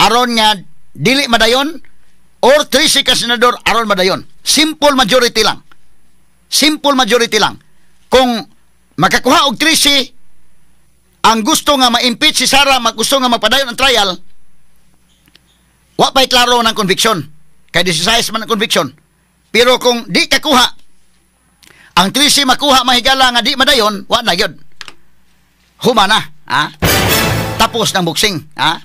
aron nga dili madayon or 13 ka senador aron madayon. Simple majority lang. Simple majority lang. Kung makakuha og 13 ang gusto nga ma-impeach si Sara, gusto nga magpadayon ang trial, wa pa'y klaro ng conviction. Kay 16 man ang conviction. Pero kung di kakuha, ang 13 makuha mahigala nga di madayon, wa na yun. Humana, ha? Tapos ng boxing, ha?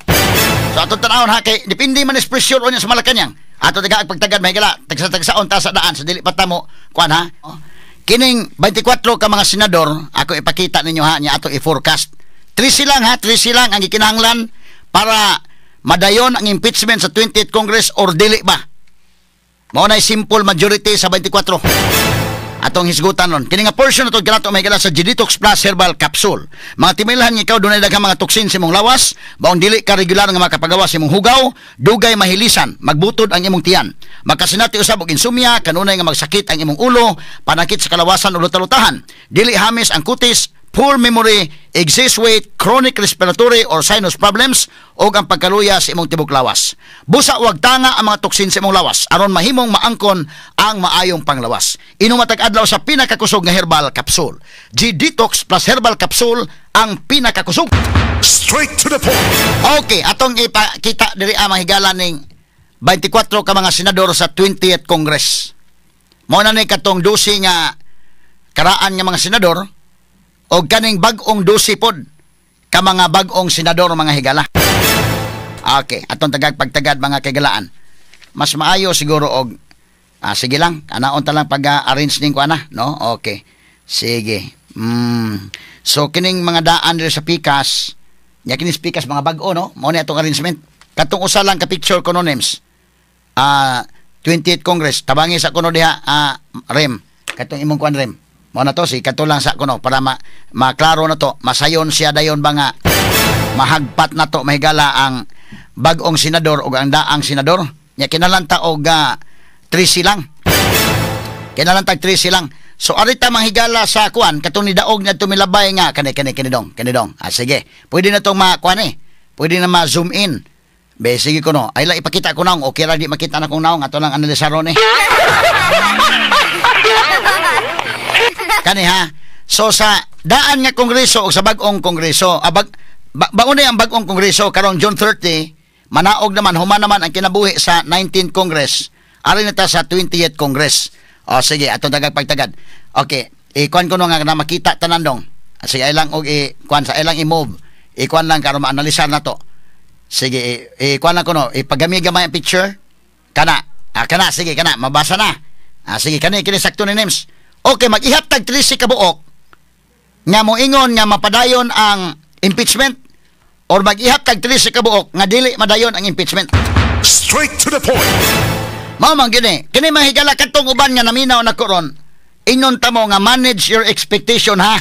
So atong tanawon ha, kay depende man is pressure niya sa Malacanang. Ato taga pagtagad mahigala, tagsa-tagsaon ta sa daan sa dili pa tamo kuan ha. Kining 24 ka mga senador, ako ipakita ninyo ha, nya ato i-forecast. 13 lang ha, 13 lang ang gikinahanglan para madayon ang impeachment sa 20th Congress or dili ba. Mao na simple majority sa 24. Atong hisgutan nun. Kini nga portion na to kanato may sa G-Detox Plus Herbal Capsule. Mga timilhan nga ikaw dunay daghang mga toksin sa imong lawas, maong dili ka regular nga makapagawa sa imong hugaw, dugay mahilisan, magbutod ang imong tiyan. Makasinati usab og insomnia, kanunay nga magsakit ang imong ulo, panakit sa kalawasan o lutalutahan. Dili hamis ang kutis, poor memory, excess weight, chronic respiratory or sinus problems, o ang pagkaluya sa imong tibok lawas. Busa wag tanga ang mga toksin sa imong lawas aron mahimong maangkon ang maayong panglawas. Inumatag adlaw sa pinakakusog nga herbal capsule. G-Detox Plus Herbal Capsule ang pinakakusog. Straight to the point. Okay, atong ipakita diri ang mahigala ning 24 ka mga senador sa 20th Congress. Mao na ni katong 12 nga karaan nga mga senador o kaning bag-ong 12 pod ka mga bag-ong senador mga higala. Okay, atong tagag pagtagad mga kagalaan. Mas maayo siguro og sige lang, anaon ta lang pag-arrange ning ko ana, no? Okay. Sige. So kining mga daan diri sa pikas, nya kining pikas mga bag-o, no? Mao ni atong arrangement. Katong usa lang ka picture kuno names. 20th Congress, tabangi sa kuno diha rem. Katong imong kuan rem. Mao na to si kato lang sa kuno para maklaro na to, masayon siya dayon ba nga mahagpat na to mahigala ang bag-ong senador ug ang daang senador. Nya kinalanta og 13 lang. Kinalanta 13 lang. So arita manghigala sa kuan katong nidaog na tumilabay nga kani kani kani dong, kani dong. Sige. Pwede na tong makuan eh. Pwede na ma-zoom in. Be sige kuno. Ay la ipakita ko naong okay ra di makita na kong naong ato lang analisaron eh. Kani ha. So sa daan nga kongreso o sa bag-ong kongreso, bauna ang bag-ong kongreso karong June 30, manaog naman human naman ang kinabuhi sa 19th Congress. Ari na ta sa 20th Congress. O sige, atong tagag pagtagad. Okay, ikuan ko no nga na makita tanan dong. Sige, ay lang og ikuan sa ilang i-move. Ikuan lang karon maanalisar na to. Sige, ikuan lang ko no, ipagami-gamay ang picture. Kana. Kana sige kana, mabasa na. Sige kani kini sakto ni names. Okay, mag-ihap tag 13 ka buok nga moingon nga mapadayon ang impeachment or mag-ihap tag 13 ka buok nga dili madayon ang impeachment. Straight to the point. Mao man gini, kini mahigala kadtong uban nga naminaw na koron. Ingon ta mo nga manage your expectation ha.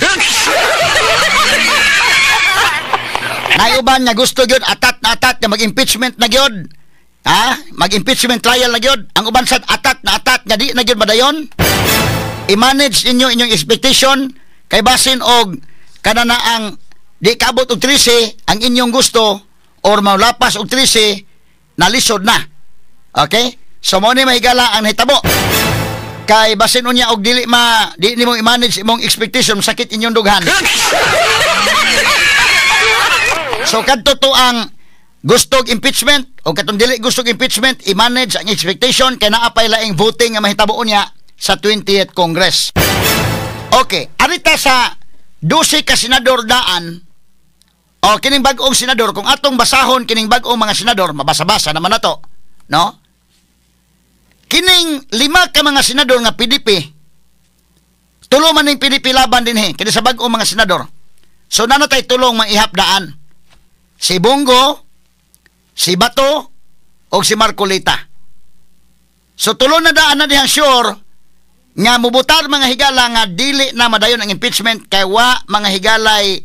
Nay uban nga gusto gyud atat na atat nga mag-impeachment na gyud. Ha? Mag-impeachment trial na gyud. Ang uban sad atat na atat nga di na gyud madayon. I-manage ninyo inyong expectation kay basin og kana na ang di kaabot og 13 ang inyong gusto or maulapas og 13 nalisod na. Okay? So mo ni mahigala ang nahitabo. Kay basin unya og dili ma di nimo i-manage imong expectation sakit inyong dughan. So kadto to ang gustog impeachment o katong dili gustog impeachment, i-manage ang expectation kay naa pay laing voting nga mahitabo unya sa 20th Congress. Okay, arita sa 12 ka senador daan o kining bag-ong senador, kung atong basahon kining bag-ong mga senador, mabasa-basa naman na to, no? Kining 5 ka mga senador nga PDP, tulo man ning PDP laban dinhi kini sa bag-ong mga senador. So nanatay tulong maihap daan. Si Bongo, si Bato o si Marcoleta. So tulo na daan na dihang sure Nga mubutar, mga higala, nga dili na madayon ang impeachment kay wa, mga higalay,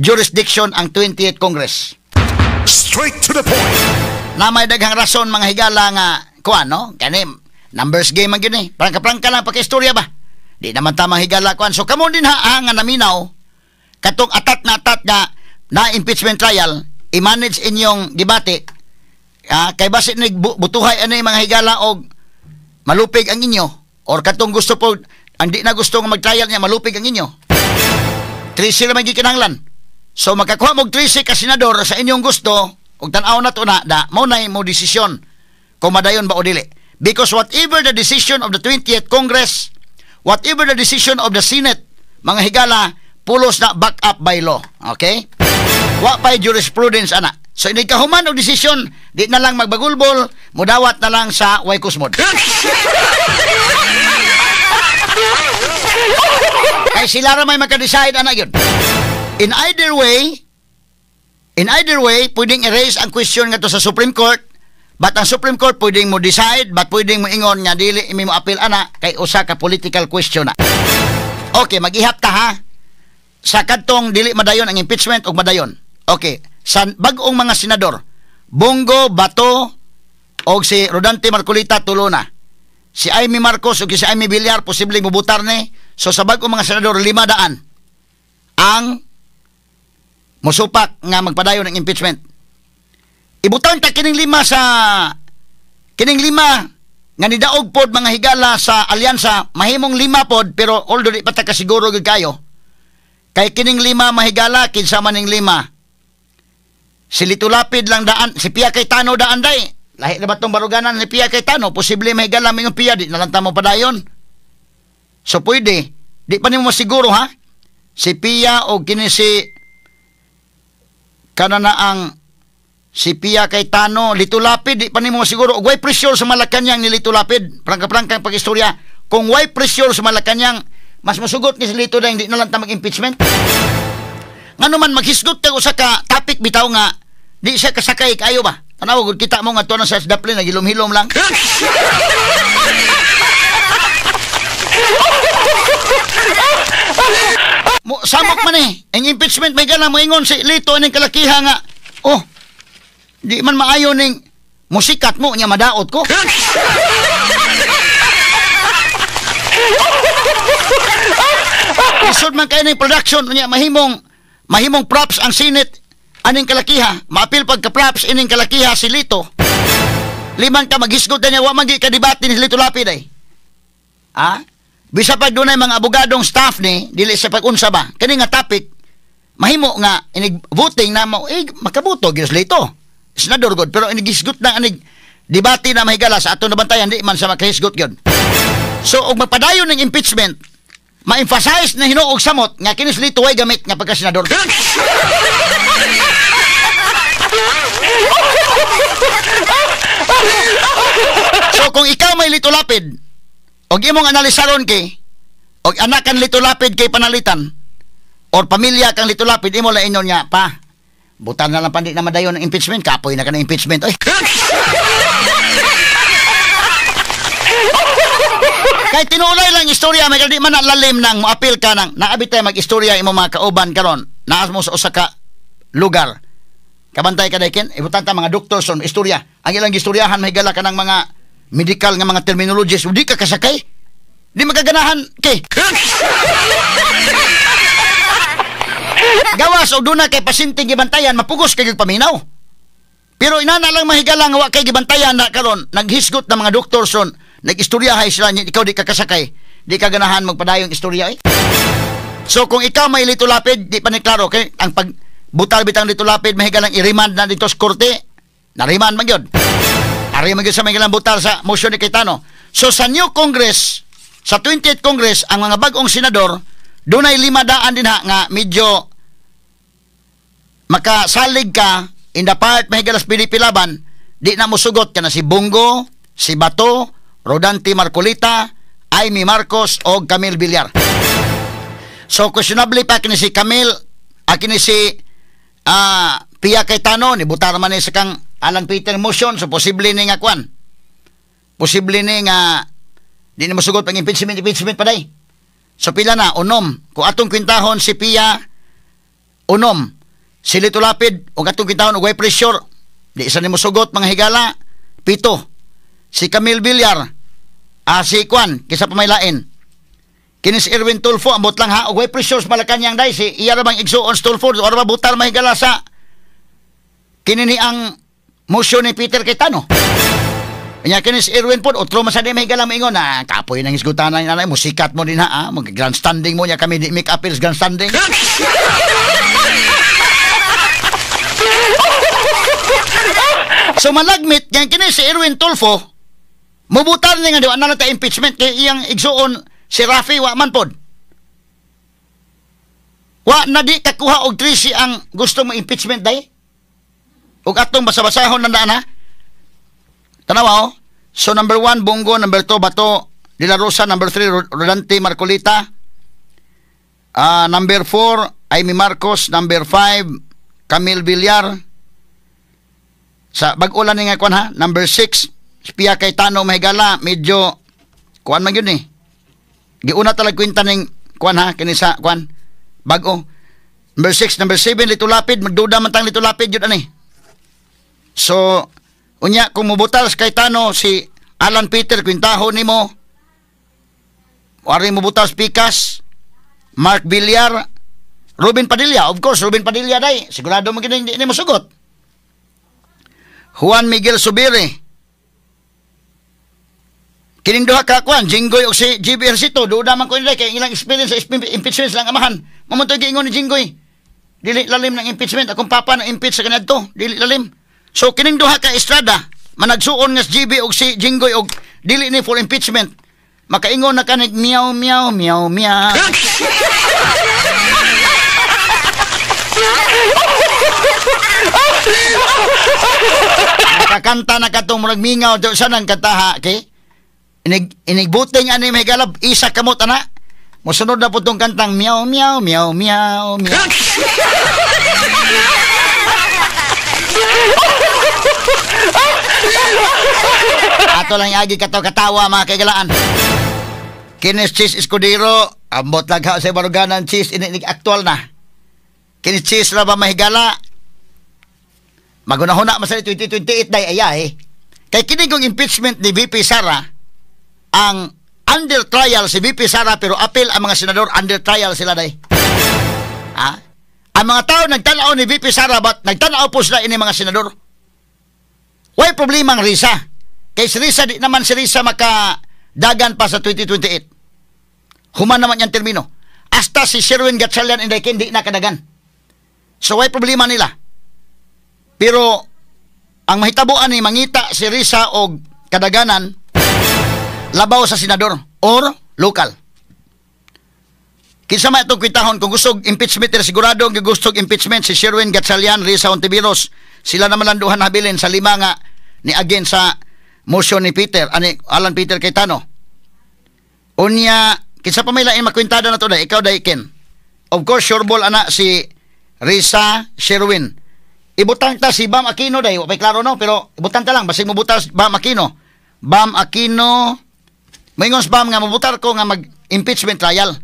jurisdiction ang 20th Congress. Straight to the point. Na may daghang rason, mga higala, nga kuan, no, kani numbers game man gyud ni. Prangka-prangka lang pagka-istorya ba. Di naman tamang higala kuan. So kamo din ha, nga naminaw katong atat na atat nga na impeachment trial, i-manage inyong debate kay basin ni butuhay ani, mga higala, og malupig ang inyo or katong gusto po ang di na gusto nga mag-trial niya, malupig ang inyo. 13 ra man gikinahanglan. So makakuha mo og 13 ka senador sa inyong gusto ug tan-aw na to na da mo na mo desisyon kung madayon ba o dili. Because whatever the decision of the 20th Congress, whatever the decision of the Senate, mga higala, pulos na back up by law. Okay? Wa pa'y jurisprudence ana. So ini kahuman og desisyon, di na lang magbagulbol, mudawat na lang sa way kusmod. Kay sila ra may maka-decide ana gyud. In either way, pwedeng erase ang question nga to sa Supreme Court, but ang Supreme Court pwedeng mo decide, but pwedeng mo ingon nga dili imi mo appeal ana kay usa ka political question na. Okay, mag-ihap ta ha. Sa kadtong dili madayon ang impeachment og madayon. Okay, sa bag-ong mga senador, Bong Go, Bato og si Rodante Marcoleta, tulo na. Si Imee Marcos og si Aimee Villar posibleng mubutar ni. So sa bag-ong mga senador, 500 ang musupak nga magpadayon ng impeachment. Ibutang ta kining lima sa kining lima nga nidaog pod, mga higala, sa alyansa, mahimong lima pod, pero although di pa ta kasiguro gyud kayo. Kay kining lima, mahigala, kinsa man ning lima? Si Lito Lapid lang daan, si Pia Cayetano daan day. Lahi na ba tong baruganan ni Pia Cayetano? Posible, mahigala, mingon Pia, di na lang ta mo padayon. So pwede, di pa nimo masiguro ha. Si Pia o kini si kana na ang si Pia Cayetano, Lito Lapid, di pa nimo masiguro. Og way pressure sa Malacanang ni Lito Lapid. Prangka-prangka ang pag-istorya. Kung way pressure sa Malacanang, mas masugot ni si Lito na hindi na lang ta mag-impeachment. Ngano man maghisgot ka usa ka topic bitaw nga di siya kasakay kayo ba? Tanaw gud kita mo nga to na sa Daplin nagilom-hilom lang. Mo samok man eh. Ang impeachment may gana moingon si Lito ning kalakiha nga oh di man maayo ning musikat mo nya madaot ko. Isod man kay ning production nya mahimong props ang Senate aning kalakiha, maapil pagka props ining kalakiha si Lito. Limang ka maghisgot na niya, wa man ka debate ni Lito Lapid ay. Ha? Bisa pag dunay mga abogadong staff ni, dili sa pag-unsa ba, kani nga topic, mahimo nga inig voting na mo, eh, makaboto gyud si Lito. Senador god, pero inigisgot na anig debate na mahigala sa ato nabantayan, di man sa makahisgot gyud. So og magpadayon ng impeachment, ma-emphasize na hinuog samot nga kini si Lito way gamit nga pagka-senador. So kung ikaw may Lito Lapid og imong analisaron kay og anak kan Lito Lapid kay panalitan or pamilya kang Lito Lapid, imo la inyon nga pa butan na lang pandi na madayon ng impeachment, kapoy na ka ng impeachment oy. Kay tinuulay lang istorya, may di man lalim nang moapil ka nang naabit tayo mag-istorya imong mga kauban karon naas mo sa usa ka lugar. Kabantay ka dayken, ibutan ta mga doktor son istorya. Ang ilang istoryahan mahigala ka ng mga medical nga mga terminologies, di ka kasakay. Di makaganahan kay. Gawas og duna kay pasyente gibantayan, mapugos kay paminaw. Pero inana lang mahigala nga wa kay gibantayan na karon, naghisgot na mga doktor son, nag-istoryahay sila niya, ikaw di ka kasakay. Di ka ganahan magpadayong istorya eh. So kung ikaw may Lito Lapid, di pa ni klaro kay ang pag butal bitang Lito Lapid mahigalang i-remand na dito sa korte. Na-remand man gyud. Ari man gyud sa mahigalang butal sa motion ni Cayetano. So sa new Congress, sa 20th Congress, ang mga bag-ong senador dunay 500 din ha nga medyo makasalig ka in the part mahigalas PDP Laban, di na mosugot ka na si Bong Go, si Bato, Rodante Marcoleta, Imee Marcos o Camille Villar. So questionable pa kini si Camille, kini si Pia Cayetano, ni butar man ni sa kang Alan Peter motion, so posible ni nga kwan. Posible ni nga Di na mosugot pang impeachment, impeachment pa day. So pila na? 6. Kung atong kwintahon si Pia, 6. Si Lito Lapid, o atong kwintahon og way pressure, di isa ni mosugot, mga higala, 7. Si Camille Villar, si Kwan, kisa pa may lain. Kini si Erwin Tulfo, ambot lang ha, og way pressure sa Malacanang day, si iya ra bang igsuon sa Tulfo, ora ba butar, mahigala, sa kini ni ang motion ni Peter Cayetano. Nya kini si Erwin pod otro man sa di, mahigala, moingon na kapoy nang hisgutanan nanay mo, sikat mo din ha, mag grandstanding mo niya, kami di make appeals grandstanding. So malagmit yan kini si Erwin Tulfo mubutar ni nga di wa na ta impeachment kay iyang igsuon si Rafi wa man pod. Wa na di kakuha og 13 ang gusto mo impeachment day. Ug atong basa-basahon lang daan ha. Tanawa oh. So number 1 Bongo, number 2 Bato de la Rosa, number 3 Rodante Marcolita. Number 4 Amy Marcos, number 5 Camille Villar. Sa bag-o lang ni nga kuan ha, number 6 Pia Cayetano, mahigala, medyo kuan man yun eh. Giuna talag kwenta ning kuan ha, kini sa kuan bag-o. Number 6, number 7 Lito Lapid, magduda man tang Lito Lapid yun ani. So unya kung mubutal sa Cayetano si Alan Peter, kwintaho nimo. Wari mubutal sa Picas, Mark Villar, Ruben Padilla, of course Ruben Padilla day, sigurado mo gid hindi nimo sugot. Juan Miguel Subiri. Kining duha ka kuan, Jinggoy og si GB Ejercito, duda man ko nila kay ilang experience sa impeachment lang amahan. Mamuntoy giingon ni Jinggoy. Dili lalim ng impeachment, akong papa na impeach sa kanadto, dili lalim. So kining duha ka Estrada, managsuon nga si GB og si Jinggoy og dili ni for impeachment. Makaingon na kanig meow meow meow meow. Nakakanta na katong murag mingaw do sa nang kantaha kay inigbuting ani may galab isa kamot ana. Mosunod na po tong kantang meow meow meow meow meow. Ato lang agi kato katawa mga kaigalaan. Kinis Cheese Escudero, ambot lagha sa baruganan Cheese ini aktual na. Kinis Cheese ra ba mahigala? Magunahuna man sa 2028 day ayay. Kay kini kong impeachment ni VP Sara, ang under trial si VP Sara pero appeal ang mga senador, under trial sila day. Ha? Ang mga tao nagtan-aw ni VP Sara but nagtan-aw po sila ini mga senador. Way problema ang Risa. Kay si Risa di naman si Risa makadagan pa sa 2028. Human naman yung termino. Hasta si Sherwin Gatchalian inday hindi na kadagan. So way problema nila. Pero ang mahitabuan ni mangita si Risa og kadaganan labaw sa senador or local. Kinsa man itong kwitahon kung gusto impeachment, sigurado ang gusto impeachment si Sherwin Gatchalian, Risa Hontiveros. Sila naman lang duhan habilin sa lima nga ni again sa motion ni Peter, ani Alan Peter Cayetano. Unya, kinsa pa may lain makwintada na to day, ikaw day Ken. Of course, sure ball ana si Risa, Sherwin. Ibutang ta si Bam Aquino day, wa pay klaro no, pero ibutang ta lang basig mobutar Bam Aquino. Bam Aquino, moingon sa Bam nga mobutar ko nga mag-impeachment trial.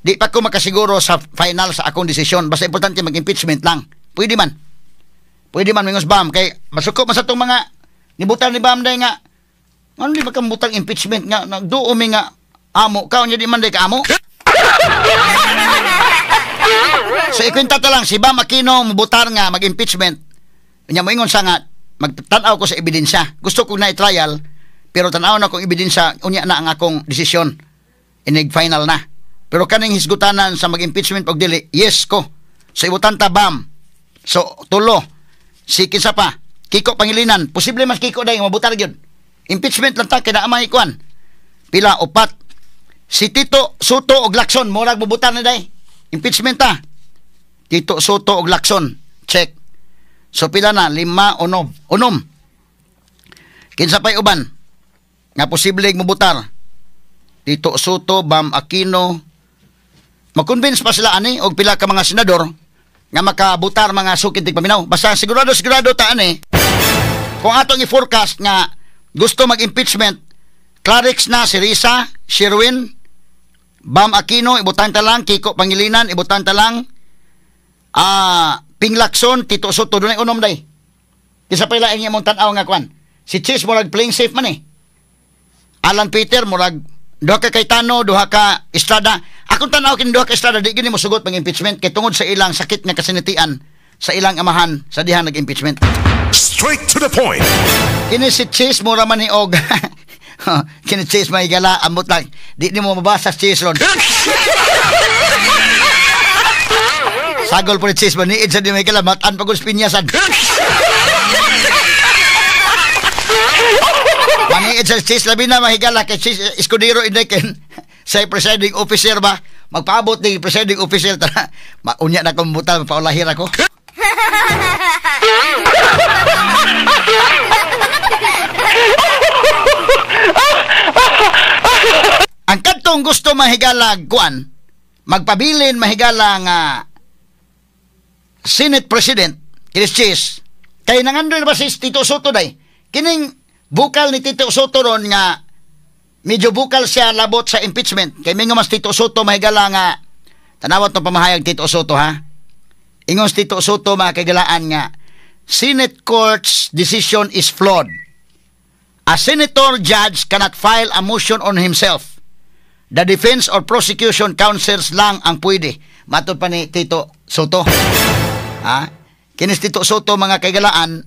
Di pa ko makasiguro sa final sa akong desisyon. Basta importante mag-impeachment lang. Pwede man. Pwede man moingon sa Bam kay masuko man sa tong mga nibutar ni Bam day nga ano di ba kang butang impeachment nga nagduo mi nga amo ka unya di man day ka amo. So ikwenta ta lang si Bam Aquino mobutar nga mag-impeachment. Unya moingon sa nga magtan-aw ko sa ebidensya. Gusto ko na i-trial pero tan-aw na kong ebidensya unya na ang akong desisyon. Inig final na. Pero kaning hisgutanan sa mag-impeachment og dili, yes ko. So ibutan ta Bam. So tulo si kinsa pa? Kiko Pangilinan, posible mas Kiko day mabutar gyud. Impeachment lang ta kay naa may kuan. Pila upat. Si Tito Soto og Lacson murag mobutar ni day. Impeachment ta. Tito Soto og Lacson, check. So pila na? 5 o 6. Kinsa pay uban nga posible mobutar? Tito Soto, Bam Aquino. Makonvince pa sila ani og pila ka mga senador nga makabutar mga sukid tigpaminaw. Basta sigurado sigurado ta ani kung atong i-forecast nga gusto mag-impeachment Clarix na si Risa, Sherwin, Bam Aquino, ibutang talang, Kiko Pangilinan, ibutang talang, Ping Lacson, Tito Sotto, dunay unom day. Kisa pa ilaing imong tan-aw nga kwan. Si Chiz murag playing safe man eh. Alan Peter murag duha ka Cayetano, duha ka Estrada. Akong tan-aw kini duha ka Estrada di gini mosugot pang impeachment kay tungod sa ilang sakit nga kasinatian sa ilang amahan sa dihang nag-impeachment. Straight to the point. Kini si Chiz mura man ni og kini Chiz may gala ambot lang di nimo mabasa si Chiz ron. Sagol po ni Chiz maniid sa di may gala matan pagod pinyasan. Maniid sa Chiz labi na mahigala kay Chiz Escudero indeken sa presiding officer ba magpaabot ni presiding officer tara maunya na akong butal mapaulahir ako. Ang kadtong gusto mahigala kuan magpabilin mahigala nga Senate President kinis Chiz kay nangandoy ba si Tito Sotto day kining bukal ni Tito Sotto ron nga medyo bukal siya labot sa impeachment kay mingo mas Tito Sotto mahigala nga tanawat tong pamahayag Tito Sotto ha. Ingon si Tito Sotto mga kagalaan nga Senate Court's decision is flawed. A senator judge cannot file a motion on himself. The defense or prosecution counsels lang ang pwede. Matod pa ni Tito Sotto. Ha? Kinis Tito Sotto mga kagalaan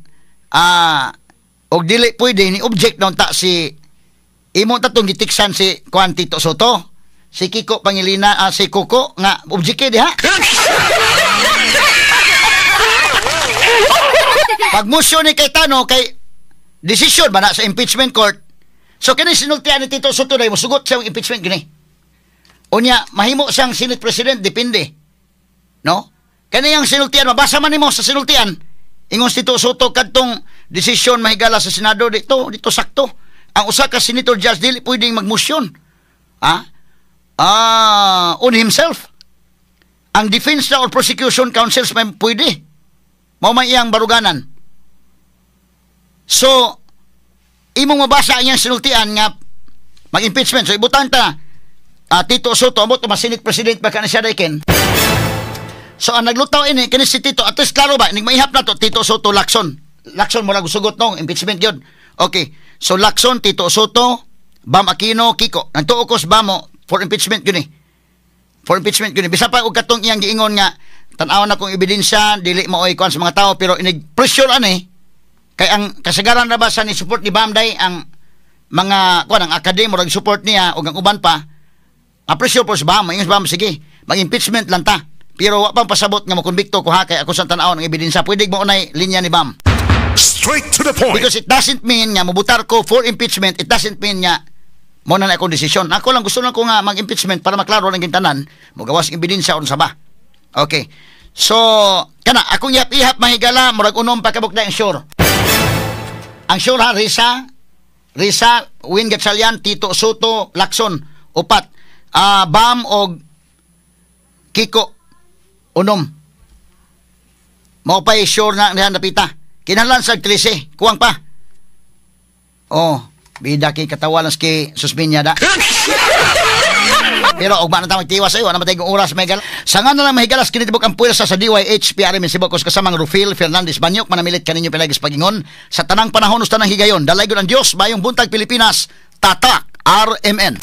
og dili pwede ni object na unta si imo tatong gitiksan si kuan Tito Sotto. Si Kiko Pangilina si Koko nga object diha. Pag motion ni Cayetano kay decision ba na sa impeachment court. So kini sinultian ni Tito Sotto day mosugot siya ang impeachment kini. Unya mahimo siyang Senate President depende. No? Kani ang sinultian mabasa man nimo sa sinultian. Ingon si Tito Sotto kadtong desisyon mahigala sa Senado dito dito sakto. Ang usa ka senator judge dili pwedeng magmotion. Ha? On himself. Ang defense na or prosecution counsels may pwede. Mao man iyang baruganan. So, imong mabasa ang iyang sinultian nga mag-impeachment. So, ibutang ta, Tito Sotto, amot, ma-Senate President ba ka na siya daikin? So, ang naglutaw ini, kini si Tito, at least klaro ba, inig maihap na to, Tito Sotto, Lacson. Lacson, mura gusugot nung impeachment yun. Okay. So, Lacson, Tito Sotto, Bam Aquino, Kiko. Nagtuo ko sa Bamo for impeachment yun eh. For impeachment yun eh. Bisa pa, og katong iyang giingon nga, tan-awan na kong ebidensya, dili maoy kuan sa mga tao, pero inig pressure ani kay ang kasagaran na ba sa ni support ni Bam day ang mga kuan ang academy murag support niya ug ang uban pa. Ang pressure po sa Bam, ingon sa Bam sige, mag-impeachment lang ta. Pero wa pang pasabot nga mokonbikto ko ha kay ako sa tan-awon ang ebidensya. Pwede mo unay linya ni Bam. Straight to the point. Because it doesn't mean nga mobutar ko for impeachment, it doesn't mean nga mo na akong desisyon. Ako lang gusto lang ko nga mag-impeachment para maklaro lang tanan, mogawas ang ebidensya unsa ba. Okay. So, kana akong ihap-ihap mahigala murag unom pa kabuk na ang sure. Ang sure ha, Risa, Win Gatchalian, Tito Sotto, Lacson, upat. Bam og Kiko, unom. Mao pa'y sure na niya napita. Kinahanglan sa 13, kuwang pa. Oh, bida kay katawa lang kay Susminya da. Pero ugma na ta magtiwas ayo, ana matay kong oras mahigala. Sa nga na lang mahigalas kinitibok ang puwersa sa DYH PRM Cebu kos kasamang Rufil Fernandez Banyok manamilit kaninyo pinagis pagingon sa tanang panahon sa tanang higayon. Dalaygon ang Dios bayong buntag Pilipinas. Tatak RMN.